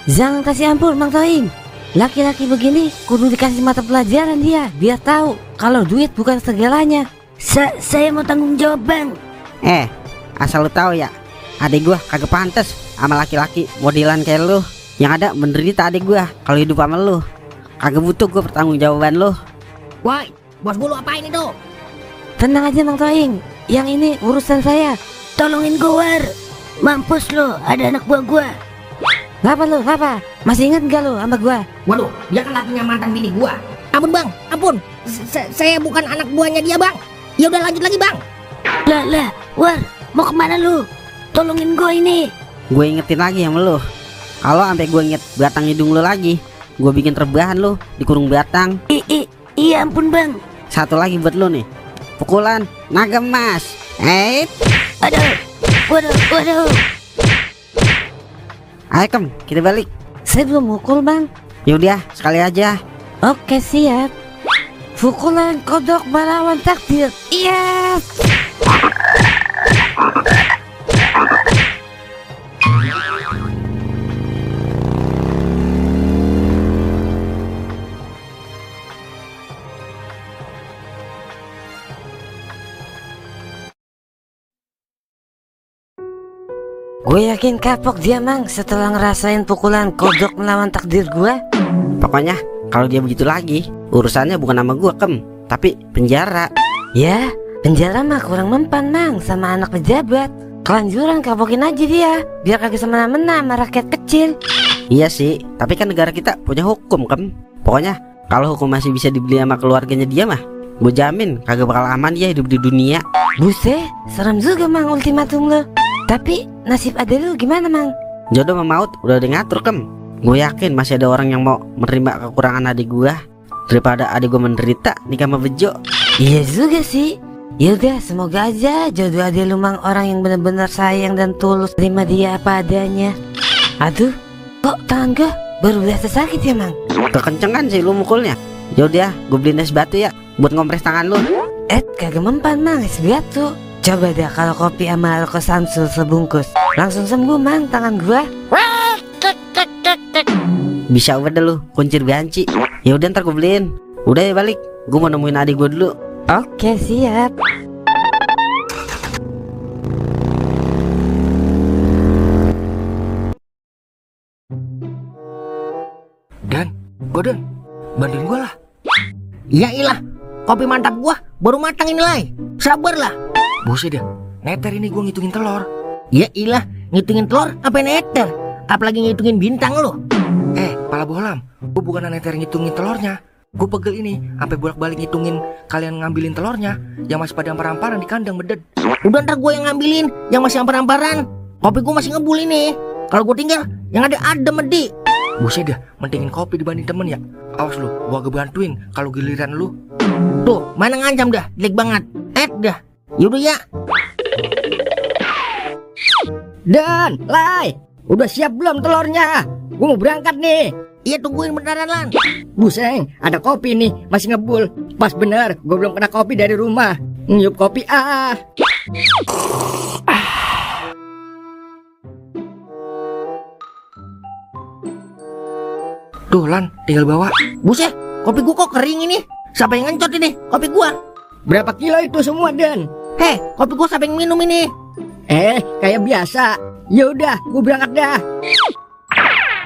[SPEAKER 6] Jangan kasih ampun Mang Toing. Laki-laki begini kudu dikasih mata pelajaran dia, biar tahu kalau duit bukan segalanya.
[SPEAKER 1] Saya mau tanggung jawab bang.
[SPEAKER 5] Asal lu tahu ya, adik gua kagak pantas sama laki-laki modelan kayak lu. Yang ada menderita adik gua kalau hidup sama lu. Kagak butuh gua pertanggungjawaban lu.
[SPEAKER 4] Woi, bos gue lu apain itu?
[SPEAKER 6] Tenang aja Mang Toing, yang ini urusan saya.
[SPEAKER 1] Tolongin gue War. Mampus lo, ada anak buah gua.
[SPEAKER 6] Ngapa lu, ngapa? Masih ingat gak lu sama gua?
[SPEAKER 4] Waduh, dia kan lakinya mantan bini gua. Ampun bang, ampun. Saya bukan anak buahnya dia bang. Ya udah lanjut lagi bang.
[SPEAKER 1] Lah, War, mau kemana lu? Tolongin gue ini.
[SPEAKER 5] Gue ingetin lagi sama lu. Kalau sampai gue inget batang hidung lu lagi, gue bikin rebahan lu di kurung batang.
[SPEAKER 1] Iya ampun bang.
[SPEAKER 5] Satu lagi buat lu nih, pukulan naga emas.
[SPEAKER 1] Aduh, waduh.
[SPEAKER 5] Ayo Kem, kita balik.
[SPEAKER 6] Saya belum mukul bang.
[SPEAKER 5] Yaudah, sekali aja.
[SPEAKER 6] Oke siap. Pukulan kodok melawan takdir. Iya. Gue yakin kapok dia Mang setelah ngerasain pukulan kodok melawan takdir gue.
[SPEAKER 5] Pokoknya kalau dia begitu lagi, urusannya bukan sama gue Kem, tapi penjara.
[SPEAKER 6] Ya, penjara mah kurang mempan Mang sama anak pejabat. Kelanjuran kapokin aja dia, biar kagak semena-mena sama rakyat kecil.
[SPEAKER 5] Iya sih, tapi kan negara kita punya hukum Kem. Pokoknya kalau hukum masih bisa dibeli sama keluarganya dia mah, gue jamin kagak bakal aman dia hidup di dunia.
[SPEAKER 6] Buset, serem juga Mang ultimatum lo. Tapi nasib adek lu gimana Mang?
[SPEAKER 5] Jodoh sama maut udah ada ngatur Kem. Gue yakin masih ada orang yang mau menerima kekurangan adik gue daripada adik gue menderita nikah sama Bejo.
[SPEAKER 6] Iya juga sih. Yaudah, semoga aja jodoh adek lu Mang orang yang benar-benar sayang dan tulus terima dia apa adanya. Aduh, kok tangan gue baru berasa sakit ya Mang?
[SPEAKER 5] Kekencengan sih lu mukulnya. Yaudah, gue beliin es batu ya buat ngompres tangan lu.
[SPEAKER 6] Kagak mempan Mang es batu. Coba deh kalau kopi sama Alko Samsul sebungkus, langsung sembuh Mang tangan gua.
[SPEAKER 5] Bisa udah lu kuncir banci. Ya udah ntar gue beliin. Udah ya balik. Gue mau nemuin adik gue dulu.
[SPEAKER 6] Oke siap.
[SPEAKER 7] Dan, bantuin gue lah.
[SPEAKER 4] Ya ilah, kopi mantap gua baru matang ini Lai. Sabarlah.
[SPEAKER 7] Buset dah, neter ini gue ngitungin telur.
[SPEAKER 4] Ya ilah, ngitungin telur apa neter? Apalagi ngitungin bintang lo.
[SPEAKER 7] Pala bohlam, gue bukan neter ngitungin telurnya. Gue pegel ini, sampai bolak-balik ngitungin kalian ngambilin telurnya yang masih pada ampar-amparan di kandang beded.
[SPEAKER 2] Udah ntar gue yang ngambilin yang masih ampar-amparan. Kopi gue masih ngebul ini. Kalau gue tinggal yang ada medi.
[SPEAKER 7] Buset dah, mentingin kopi dibanding temen ya. Awas lu, gue agak bantuin kalau giliran lu.
[SPEAKER 2] Tuh, mana ngancam dah, jelek banget. Dah. Yaudah ya.
[SPEAKER 4] Dan, Lai, udah siap belum telurnya? Gue mau berangkat nih.
[SPEAKER 2] Iya tungguin bentaran Lan.
[SPEAKER 4] Buseng, ada kopi nih, masih ngebul. Pas bener, gue belum kena kopi dari rumah. Ngiup kopi
[SPEAKER 7] Tuh Lan, tinggal bawa.
[SPEAKER 2] Buset, kopi gue kok kering ini. Siapa yang ngencot ini kopi gue?
[SPEAKER 4] Berapa kilo itu semua, Dan?
[SPEAKER 2] Kopi gue siapa yang minum ini?
[SPEAKER 4] Kayak biasa. Yaudah, gue berangkat dah.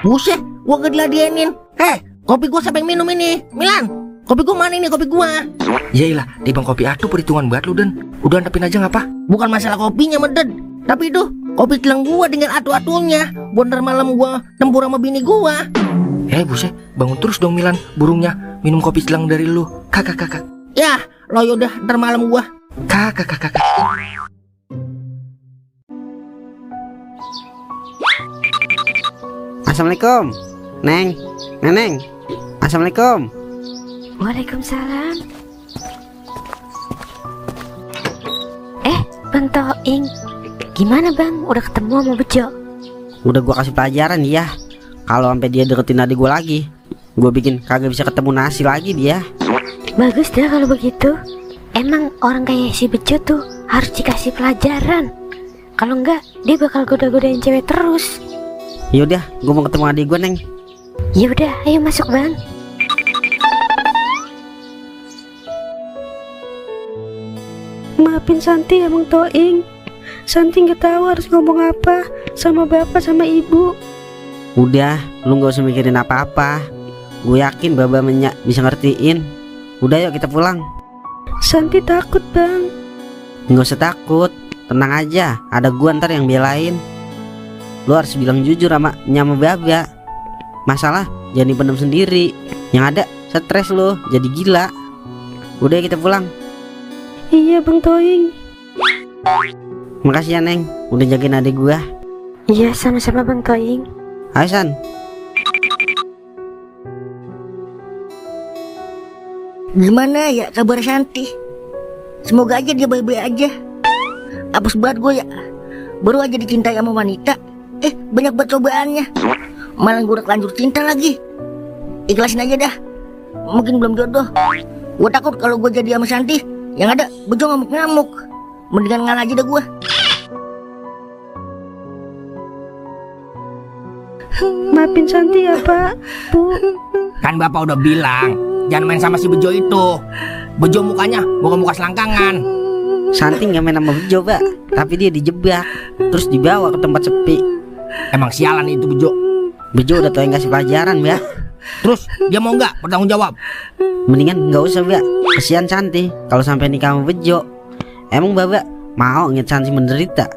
[SPEAKER 2] Buset, gue gak diladenin. Kopi gue siapa yang minum ini? Milan, kopi gue mana ini kopi gue?
[SPEAKER 7] Yailah, timbang kopi atuh perhitungan banget lu Dan. Udah antepin aja ngapa?
[SPEAKER 2] Bukan masalah kopinya meded, tapi itu kopi telang gue dengan atu-atunya. Bondar malam gue tempur sama bini gue.
[SPEAKER 7] Buset, bangun terus dong Milan, burungnya. Minum kopi telang dari lu. Kakak.
[SPEAKER 2] Ya, lo yaudah ntar malam gue.
[SPEAKER 7] Kakak.
[SPEAKER 5] Assalamualaikum, Neneng. Assalamualaikum.
[SPEAKER 3] Waalaikumsalam. Bang Toing, gimana bang? Udah ketemu sama Bejo?
[SPEAKER 5] Udah gua kasih pelajaran ya. Kalau sampai dia deketin adik gua lagi, gua bikin kagak bisa ketemu nasi lagi dia.
[SPEAKER 3] Bagus dah kalau begitu. Emang orang kayak si Bejo tuh harus dikasih pelajaran. Kalau enggak, dia bakal goda-godain cewek terus.
[SPEAKER 5] Yaudah, gua mau ketemu adik gua, Neng.
[SPEAKER 3] Yaudah, ayo masuk bang.
[SPEAKER 8] Maafin Santi ya Bang Toing. Santi nggak tahu harus ngomong apa sama bapak sama ibu.
[SPEAKER 5] Udah, lu gak usah mikirin apa-apa. Gue yakin Baba bisa ngertiin. Udah yuk kita pulang.
[SPEAKER 8] Santi takut bang.
[SPEAKER 5] Gak usah takut, tenang aja. Ada gua ntar yang belain. Lu harus bilang jujur sama Baba. Masalah jangan dipendam sendiri. Yang ada stres lu, jadi gila. Udah kita pulang.
[SPEAKER 8] Iya Bang Toing.
[SPEAKER 5] Makasih ya Neng, udah jagain adik gua.
[SPEAKER 3] Iya sama-sama Bang Toing.
[SPEAKER 5] Ayo San.
[SPEAKER 2] Gimana ya kabar Santi? Semoga aja dia baik-baik aja. Apes banget gue ya. Baru aja dicintai sama wanita, banyak banget cobaannya. Malah gue udah kelanjur cinta lagi. Ikhlasin aja dah. Mungkin belum jodoh. Gue takut kalau gue jadi sama Santi, yang ada Bejo ngamuk-ngamuk. Mendingan ngalah aja dah gue.
[SPEAKER 8] Maafin Santi ya Pak, Bu.
[SPEAKER 4] Kan bapak udah bilang, jangan main sama si Bejo itu. Bejo mukanya muka-muka selangkangan.
[SPEAKER 5] Santi gak main sama Bejo, Mbak, tapi dia dijebak, terus dibawa ke tempat sepi.
[SPEAKER 4] Emang sialan itu Bejo.
[SPEAKER 5] Bejo udah tau yang kasih pelajaran, Mbak.
[SPEAKER 4] Terus dia mau nggak bertanggung jawab?
[SPEAKER 5] Mendingan gak usah, Mbak. Kesian Santi kalau sampai nikah sama Bejo. Emang Mbak mau ngeliat Santi menderita?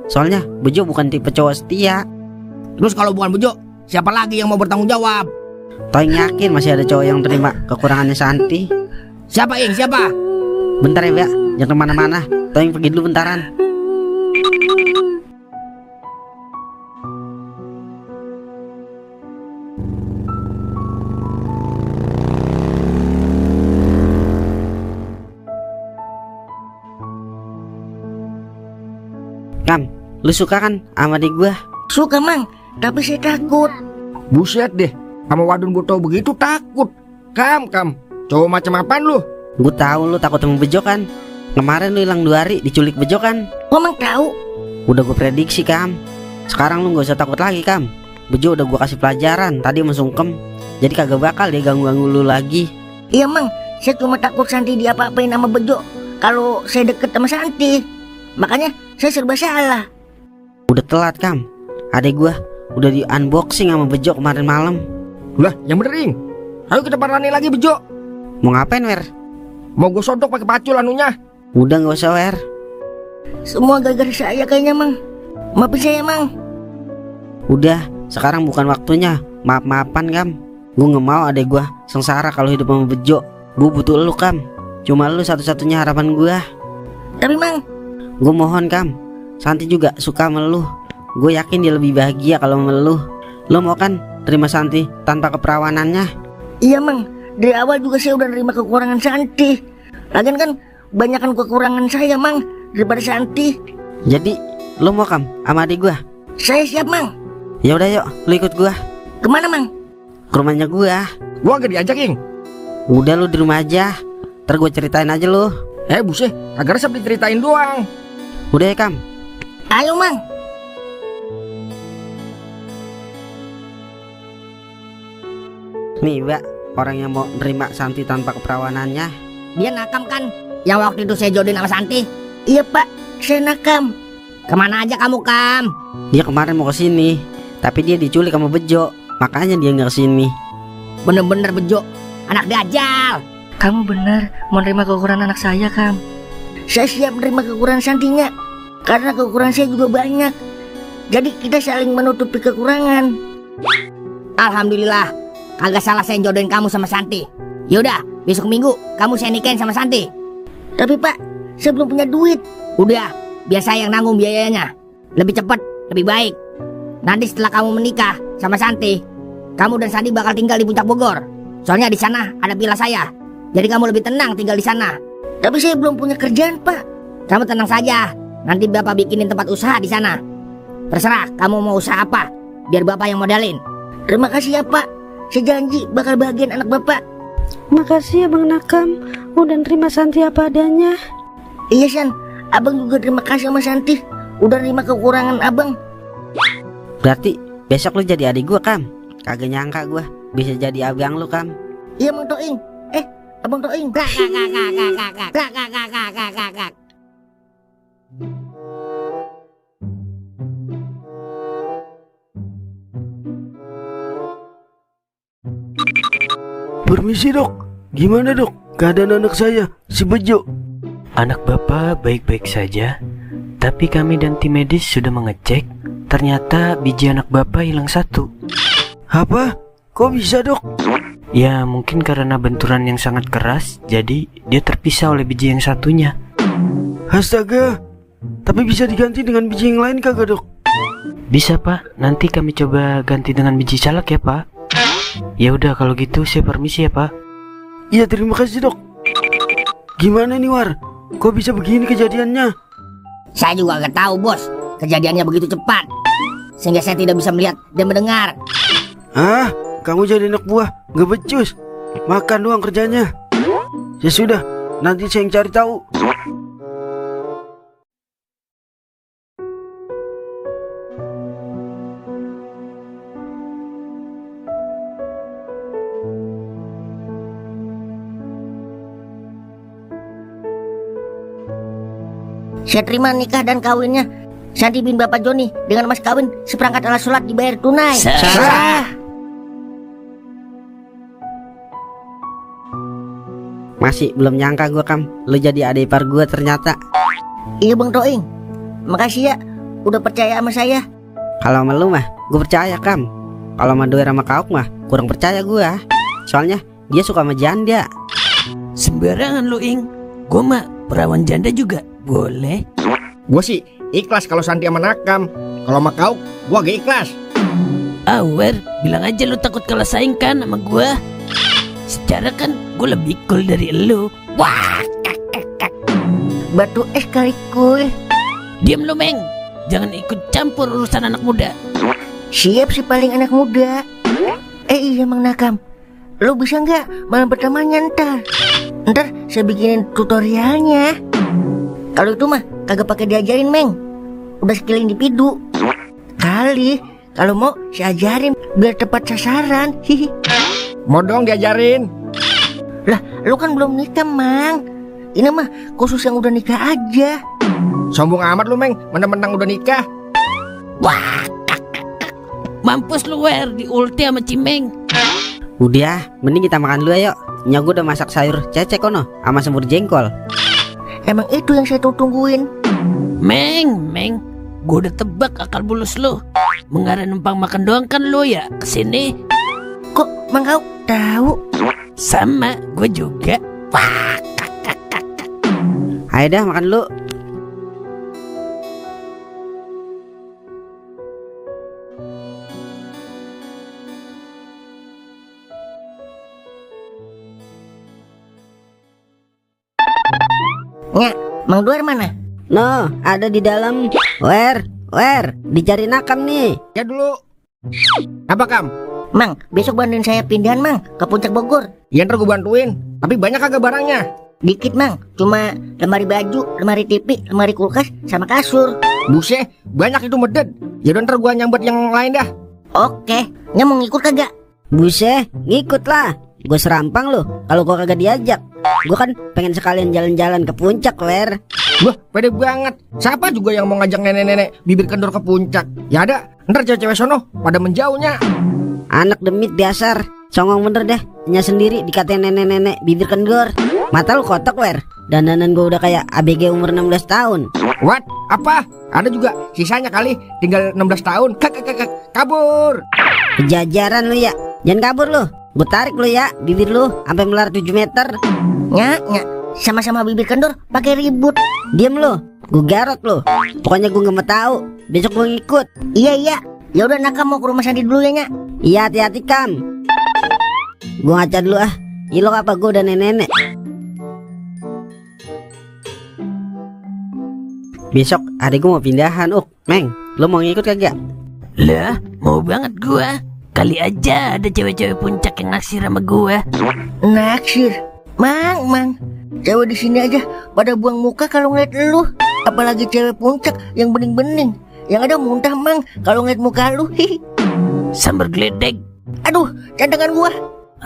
[SPEAKER 5] Soalnya Bejo bukan tipe cowok setia.
[SPEAKER 4] Terus kalau bukan Bejo, siapa lagi yang mau bertanggung jawab?
[SPEAKER 5] Toing yakin masih ada cowok yang terima kekurangannya Santi.
[SPEAKER 4] Siapa Ing? Siapa?
[SPEAKER 5] Bentar ya Mbak, jangan kemana-mana. Toing pergi dulu bentaran. Kam, lu suka kan sama adik gua?
[SPEAKER 2] Suka Mang, tapi saya takut.
[SPEAKER 7] Buset deh, sama wadon botol begitu takut. Kam, cowok macam apaan lu?
[SPEAKER 5] Gue tahu lu takut sama Bejo kan. Kemarin lu hilang 2 hari diculik Bejo kan.
[SPEAKER 2] Kok Mang tahu?
[SPEAKER 5] Udah gue prediksi Kam. Sekarang lu gak usah takut lagi Kam. Bejo udah gue kasih pelajaran tadi sama Sungkem. Jadi kagak bakal dia ganggu-ganggu lu lagi.
[SPEAKER 2] Iya Mang, saya cuma takut Santi diapa-apain sama Bejo kalau saya deket sama Santi. Makanya saya serba salah.
[SPEAKER 5] Udah telat Kam. Adek gue udah di unboxing sama Bejo kemarin malam.
[SPEAKER 7] Lah, yang bener Ing. Ayo kita parani lagi Bejo.
[SPEAKER 5] Mau ngapain Wer?
[SPEAKER 7] Mau gue sodok pakai pacul anunya.
[SPEAKER 5] Udah gak usah Wer.
[SPEAKER 2] Semua gara-gara saya kayaknya Mang. Maafin saya Mang.
[SPEAKER 5] Udah, sekarang bukan waktunya maaf-maafan Kam. Gue gak mau adek gue sengsara kalau hidup sama Bejo. Gue butuh lu Kam. Cuma lu satu-satunya harapan gue.
[SPEAKER 2] Tapi Mang,
[SPEAKER 5] Gue mohon Kam, Santi juga suka sama lu. Gue yakin dia lebih bahagia kalau sama lu. Lu mau kan terima Santi tanpa keperawanannya?
[SPEAKER 2] iya Mang, dari awal juga saya udah nerima kekurangan Santi. Lagian kan banyakkan kekurangan saya Mang daripada Santi.
[SPEAKER 5] Jadi lu mau Kam sama adik gue?
[SPEAKER 2] Saya siap Mang.
[SPEAKER 5] Ya udah yuk, lu ikut gue
[SPEAKER 2] Kemana Mang?
[SPEAKER 5] ke rumahnya gue.
[SPEAKER 7] Gua gak diajak, Ing.
[SPEAKER 5] Udah lu di rumah aja, ntar gue ceritain aja lu.
[SPEAKER 7] Buset, kagak resep diceritain doang.
[SPEAKER 5] Udah ya Kam.
[SPEAKER 2] Ayo Mang.
[SPEAKER 5] Nih Mbak, orang yang mau nerima Santi tanpa keperawanannya.
[SPEAKER 2] Dia nakam kan? Yang waktu itu saya jodohin sama Santi. Iya Pak, saya nakam. Kemana aja kamu Kam?
[SPEAKER 5] Dia kemarin mau kesini, tapi dia diculik sama Bejo, makanya dia nggak kesini.
[SPEAKER 2] Bener-bener Bejo, anak dajal. Kamu benar mau nerima kekurangan anak saya Kam. Saya siap menerima kekurangan Santinya, karena kekurangan saya juga banyak. Jadi kita saling menutupi kekurangan. Alhamdulillah, kagak salah saya jodohin kamu sama Santi. Yaudah, besok minggu kamu saya nikahin sama Santi. Tapi Pak, saya belum punya duit. Udah, biar saya yang nanggung biayanya. Lebih cepat, lebih baik. Nanti setelah kamu menikah sama Santi, kamu dan Santi bakal tinggal di Puncak Bogor. Soalnya di sana ada villa saya. Jadi kamu lebih tenang tinggal di sana. Tapi saya belum punya kerjaan Pak. Kamu tenang saja, nanti Bapak bikinin tempat usaha di sana. Terserah kamu mau usaha apa, biar Bapak yang modalin. Terima kasih ya Pak. Saya janji bakal bahagian anak Bapak.
[SPEAKER 8] Makasih ya Bang Nakam, udah terima Santi apa adanya.
[SPEAKER 2] Iya San, Abang juga terima kasih sama Santi. Udah terima kekurangan Abang.
[SPEAKER 5] Berarti besok lu jadi adik gua Kam. Kagak nyangka gua bisa jadi abang lu Kam.
[SPEAKER 2] Iya Bang Toing. Abang Toing.
[SPEAKER 9] Permisi dok, gimana dok keadaan anak saya, si Bejo?
[SPEAKER 10] Anak bapak baik-baik saja, tapi kami dan tim medis sudah mengecek. Ternyata biji anak bapak hilang satu.
[SPEAKER 9] Apa? Kok bisa dok?
[SPEAKER 10] Ya mungkin karena benturan yang sangat keras, jadi dia terpisah oleh biji yang satunya.
[SPEAKER 9] Astaga, tapi bisa diganti dengan biji yang lain kagak dok?
[SPEAKER 10] Bisa pak, nanti kami coba ganti dengan biji salak ya pak. Ya udah kalau gitu saya permisi ya pak.
[SPEAKER 9] Iya terima kasih dok. Gimana nih War? Kok bisa begini kejadiannya?
[SPEAKER 2] Saya juga gak tahu bos, kejadiannya begitu cepat sehingga saya tidak bisa melihat dan mendengar.
[SPEAKER 9] Ah, kamu jadi anak buah, gak becus. Makan doang kerjanya. Ya sudah, nanti saya yang cari tahu.
[SPEAKER 2] Saya terima nikah dan kawinnya Santi bin Bapak Joni dengan mas kawin seperangkat alat sholat dibayar tunai.
[SPEAKER 1] Sah.
[SPEAKER 5] Masih belum nyangka gua Kam, lu jadi adik ipar gua ternyata.
[SPEAKER 2] Iya Bang Toing, makasih ya udah percaya sama saya.
[SPEAKER 5] Kalau sama lu mah gua percaya Kam. Kalau sama Doer sama Kauk mah kurang percaya gua. Soalnya dia suka sama janda.
[SPEAKER 1] Sembarangan lo Ing. Gue mah perawan janda juga boleh.
[SPEAKER 7] Gua sih ikhlas kalau Santi sama Nakam. Kalau sama kau, gua gak ikhlas.
[SPEAKER 1] Awer, bilang aja lu takut kalah saing kan sama gue. Secara kan gue lebih cool dari lu. Wah,
[SPEAKER 2] Batu es kali kul.
[SPEAKER 1] diam lu Meng. Jangan ikut campur urusan anak muda.
[SPEAKER 2] Siap sih paling anak muda. Iya Mang Nakam, lu bisa nggak malam pertamanya ntar saya bikinin tutorialnya. Kalau itu mah kagak pakai diajarin Meng, udah skill individu. Kali kalau mau saya ajarin biar tepat sasaran. Hihi.
[SPEAKER 7] Mau dong diajarin.
[SPEAKER 2] Lah lu kan belum nikah Mang. Ini mah khusus yang udah nikah aja.
[SPEAKER 7] Sombong amat lu Meng, mentang-mentang udah nikah.
[SPEAKER 1] Wah, mampus lu Wer di ulti sama Cimeng.
[SPEAKER 5] Udah, mending kita makan dulu ayo. Nyak gua udah masak sayur cecek kono sama semur jengkol.
[SPEAKER 2] Emang itu yang saya tungguin.
[SPEAKER 1] Meng, gue udah tebak akal bulus lu. Mengarah numpang makan doang kan lu ya kesini.
[SPEAKER 2] Mang kau tahu?
[SPEAKER 1] Sama, gue juga.
[SPEAKER 5] Ayo dah makan dulu.
[SPEAKER 2] Nya, Mang Duar mana?
[SPEAKER 5] No, ada di dalam. Wer, dicari nakam nih.
[SPEAKER 7] Ya dulu. Apa Kam?
[SPEAKER 2] Mang, besok bantuin saya pindahan Mang ke Puncak Bogor.
[SPEAKER 7] Ya ntar gue bantuin. Tapi banyak kagak barangnya?
[SPEAKER 2] Dikit Mang, cuma lemari baju, lemari TV, lemari kulkas, sama kasur.
[SPEAKER 7] Buset, banyak itu medet. Ya udah ntar gue nyambet yang lain dah.
[SPEAKER 2] Oke, Nya mau ngikut kagak?
[SPEAKER 5] Buset, ngikut lah. Gue serampang loh kalau gue kagak diajak. Gue kan pengen sekalian jalan-jalan ke puncak, Ler.
[SPEAKER 7] Wah, pede banget. Siapa juga yang mau ngajak nenek-nenek bibir kendor ke puncak? Ya ada, ntar cewek-cewek sono pada menjauhnya.
[SPEAKER 5] Anak demit dasar, songong bener deh. Nya sendiri dikatain nenek-nenek bibir kendor. Mata lu kotak, Ler. Dandanan gue udah kayak ABG umur 16 tahun.
[SPEAKER 7] What? Apa? Ada juga sisanya kali, tinggal 16 tahun. Kabur.
[SPEAKER 5] Kejajaran lu ya. Jangan kabur lu. Gue tarik lu ya, bibir lu sampai melar 7 meter.
[SPEAKER 2] Nya, sama-sama bibir kendor pakai ribut.
[SPEAKER 5] Diem lu, gue garot lu. Pokoknya gue gak mau tahu. Besok gue ngikut.
[SPEAKER 2] Iya. Ya udah Nakam mau ke rumah Sandi dulu ya, Nya.
[SPEAKER 5] Iya, hati-hati Kam. Gue ngaca dulu ah. Ilok apa gue udah nenek-nenek. Besok adik gue mau pindahan, Meng, lo mau ngikut kagak?
[SPEAKER 1] Lah, mau banget gua. Kali aja ada cewek-cewek puncak yang naksir sama gua.
[SPEAKER 2] Naksir? Mang, cewek di sini aja pada buang muka kalau ngeliat lu. Apalagi cewek puncak yang bening-bening. Yang ada muntah Mang kalau ngeliat muka lu.
[SPEAKER 1] Sambar geledek.
[SPEAKER 2] Aduh, cantengan gua.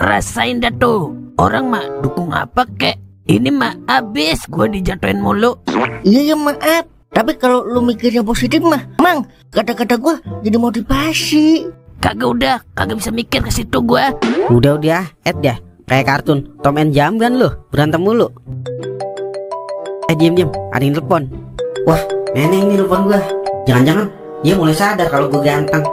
[SPEAKER 1] Rasain dah tuh. Orang mah dukung apa kek. Ini mah abis gua dijatuhin mulu.
[SPEAKER 2] Iya maaf. Tapi kalau lu mikirnya positif mah, Mang, kata-kata gua jadi motivasi.
[SPEAKER 1] Kagak bisa mikir ke situ gua.
[SPEAKER 5] Udah, dah. Kayak kartun Tom and Jamban lu, berantem mulu. Diem, ada yang telepon. Wah, Neneng nih telepon gua. Jangan-jangan dia mulai sadar kalau gua ganteng.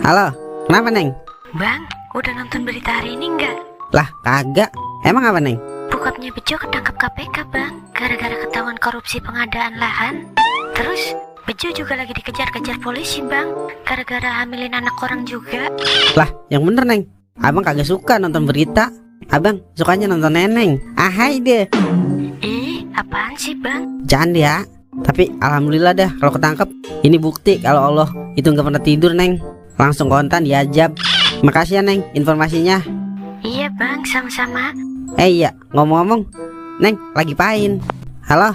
[SPEAKER 5] Halo, kenapa Neng?
[SPEAKER 3] Bang, udah nonton berita hari ini nggak?
[SPEAKER 5] Lah, kagak. Emang apa Neng?
[SPEAKER 3] Bokapnya Bejo ketangkap KPK bang, gara-gara ketahuan korupsi pengadaan lahan. Terus Bejo juga lagi dikejar-kejar polisi bang, gara-gara hamilin anak orang juga.
[SPEAKER 5] Lah, yang bener Neng. Abang kagak suka nonton berita. Abang sukanya nonton Neneng. Ahai deh.
[SPEAKER 3] Apaan sih bang?
[SPEAKER 5] Jangan ya. Tapi alhamdulillah dah kalau ketangkep. Ini bukti kalau Allah itu nggak pernah tidur Neng. Langsung kontan diajab. Makasih ya Neng informasinya.
[SPEAKER 3] Iya bang, sama-sama.
[SPEAKER 5] Iya, ngomong-ngomong, Neng lagi pain. Halo.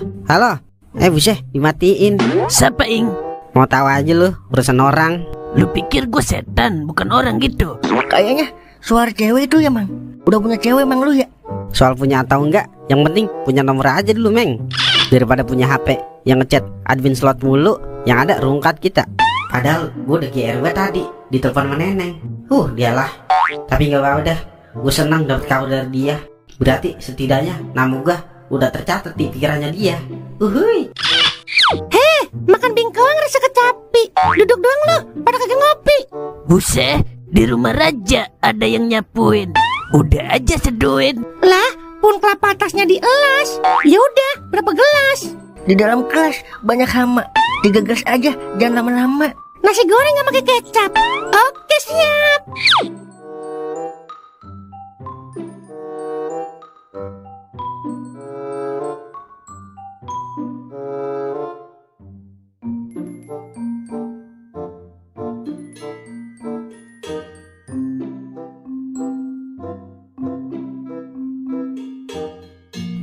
[SPEAKER 5] Buset, dimatiin.
[SPEAKER 1] Siapa Ing?
[SPEAKER 5] Mau tahu aja lu, urusan orang.
[SPEAKER 1] Lu pikir gue setan, bukan orang gitu?
[SPEAKER 2] Kayaknya suara cewek itu ya Mang. Udah punya cewek Mang lu ya?
[SPEAKER 5] Soal punya atau enggak, yang penting punya nomor aja dulu Meng. Daripada punya HP yang ngechat admin slot mulu, yang ada rungkat kita. Padahal gue udah GRW tadi, ditelepon sama Neneng. Dialah. Tapi gak apa-apa dah, gue senang dapet kabar dari dia. Berarti setidaknya nama gue udah tercatat di pikirannya dia. Uhuy.
[SPEAKER 3] Makan bingkong rasa kecapi. Duduk doang lo, pada kagak ngopi.
[SPEAKER 1] Buset, di rumah raja ada yang nyapuin. Udah aja seduin.
[SPEAKER 3] Lah, pun kelapa atasnya dielas. Ya udah, berapa gelas?
[SPEAKER 2] Di dalam kelas banyak hama. 3 gelas aja, jangan lama-lama.
[SPEAKER 3] Nasi goreng gak pakai kecap. Oke, siap.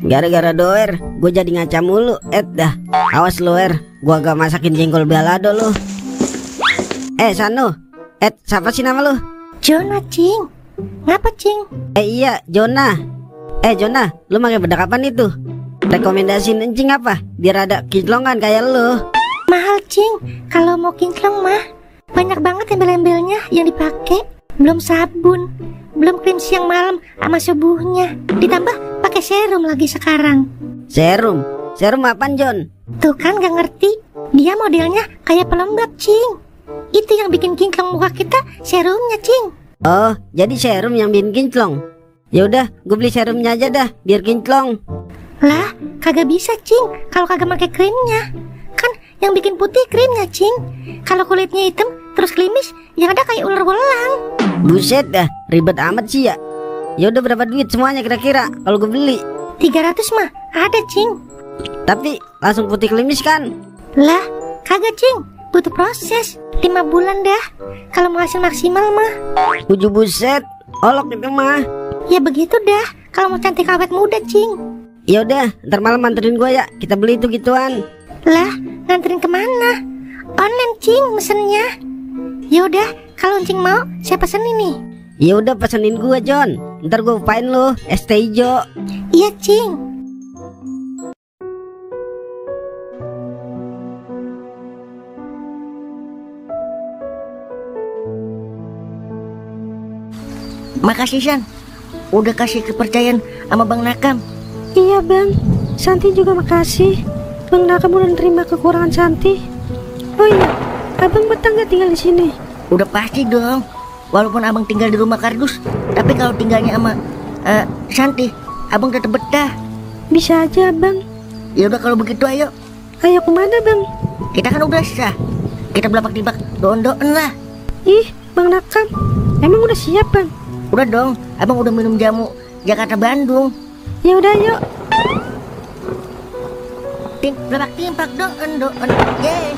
[SPEAKER 5] Gara-gara doer, gue jadi ngaca mulu. Dah, awas lo gue agak masakin jengkol balado lo. Sanu, siapa sih nama lo?
[SPEAKER 3] Jona, Cing. Ngapa, Cing?
[SPEAKER 5] Iya, Jona. Jona, lu pakai bedak apaan itu? Rekomendasiin encing apa? Biar ada kinclongan kayak lo.
[SPEAKER 3] Mahal, Cing. Kalau mau kinclong mah banyak banget embel-embelnya yang dipakai. Belum sabun, belum krim siang malam sama subuhnya. Ditambah pakai serum lagi sekarang.
[SPEAKER 5] Serum apaan John?
[SPEAKER 3] Tuh kan gak ngerti. Dia modelnya kayak pelembab Cing. Itu yang bikin kinclong muka kita serumnya Cing.
[SPEAKER 5] Oh, jadi serum yang bikin kinclong. Ya udah, gue beli serumnya aja dah, biar kinclong.
[SPEAKER 3] Lah, kagak bisa, Cing, kalau kagak pakai krimnya. Kan yang bikin putih krimnya, Cing. Kalau kulitnya hitam terus klimis, yang ada kayak ular belang.
[SPEAKER 5] Buset dah, ribet amat sih ya. Ya udah, berapa duit semuanya kira-kira kalau gue beli?
[SPEAKER 3] 300 mah ada, Cing.
[SPEAKER 5] Tapi langsung putih klimis kan?
[SPEAKER 3] Lah, kagak, Cing, butuh proses 5 bulan dah. Kalau mau hasil maksimal mah.
[SPEAKER 5] Buset, olok itu mah.
[SPEAKER 3] Ya begitu dah, kalau mau cantik awet muda, Cing.
[SPEAKER 5] Ya udah, ntar malam anterin gue ya, kita beli itu gituan.
[SPEAKER 3] Lah, nganterin kemana? Online, Cing, mesennya. Ya udah, kalau Cing mau, saya pesen ini.
[SPEAKER 5] Ya udah, pesenin gue, John. Ntar gue upain lo es teh hijau.
[SPEAKER 3] Iya, Cing.
[SPEAKER 2] Makasih San, udah kasih kepercayaan sama Bang Nakam.
[SPEAKER 8] Iya bang, Santi juga makasih. Bang Nakam udah nerima kekurangan Santi. Oh iya, abang betah nggak tinggal di sini?
[SPEAKER 2] Udah pasti dong. Walaupun abang tinggal di rumah kardus, tapi kalau tinggalnya sama Santi, abang tetap betah.
[SPEAKER 8] Bisa aja bang.
[SPEAKER 2] Ya udah kalau begitu ayo.
[SPEAKER 8] Ayo kemana bang?
[SPEAKER 2] Kita kan udah sah. Kita belapak-tibak doon-doon lah.
[SPEAKER 8] Ih, Bang Nakam, emang udah siap bang?
[SPEAKER 2] Udah dong, abang udah minum jamu Jakarta Bandung.
[SPEAKER 8] Ya udah yuk.
[SPEAKER 2] Belapak-tibak doon-doon. Yeay.